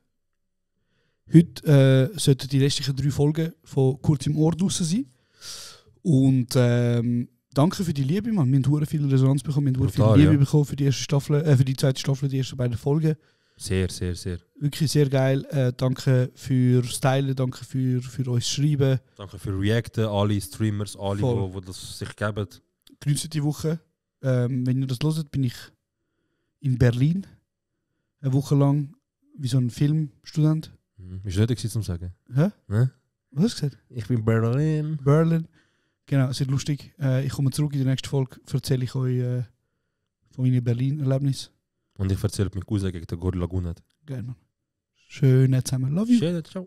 Heute sollten die restlichen 3 Folgen von Kurz im Ohr draussen sein. Und danke für die Liebe, man. Wir haben viel Resonanz bekommen, wir haben viel Liebe bekommen für die erste Staffel, für die zweite Staffel, die ersten beiden Folgen. Sehr, sehr, sehr. Wirklich sehr geil. Danke für Stylen, danke für euch Schreiben. Danke für Reacten, alle Streamers, alle, die das sich geben. Grüße die Woche. Wenn ihr das hört, bin ich in Berlin. Eine Woche lang wie so ein Filmstudent. Ist nötig zu sagen? Hä? Ne? Was hast du gesagt? Ich bin Berlin. Genau, sehr lustig. Ich komme zurück in der nächsten Folge, erzähle ich euch von meinem Berlin-Erlebnis. Und ich erzähle mit Cousin gegen den Gorilla Gunnet. Geil, Mann. Schön zusammen. Love you. Schön, ciao.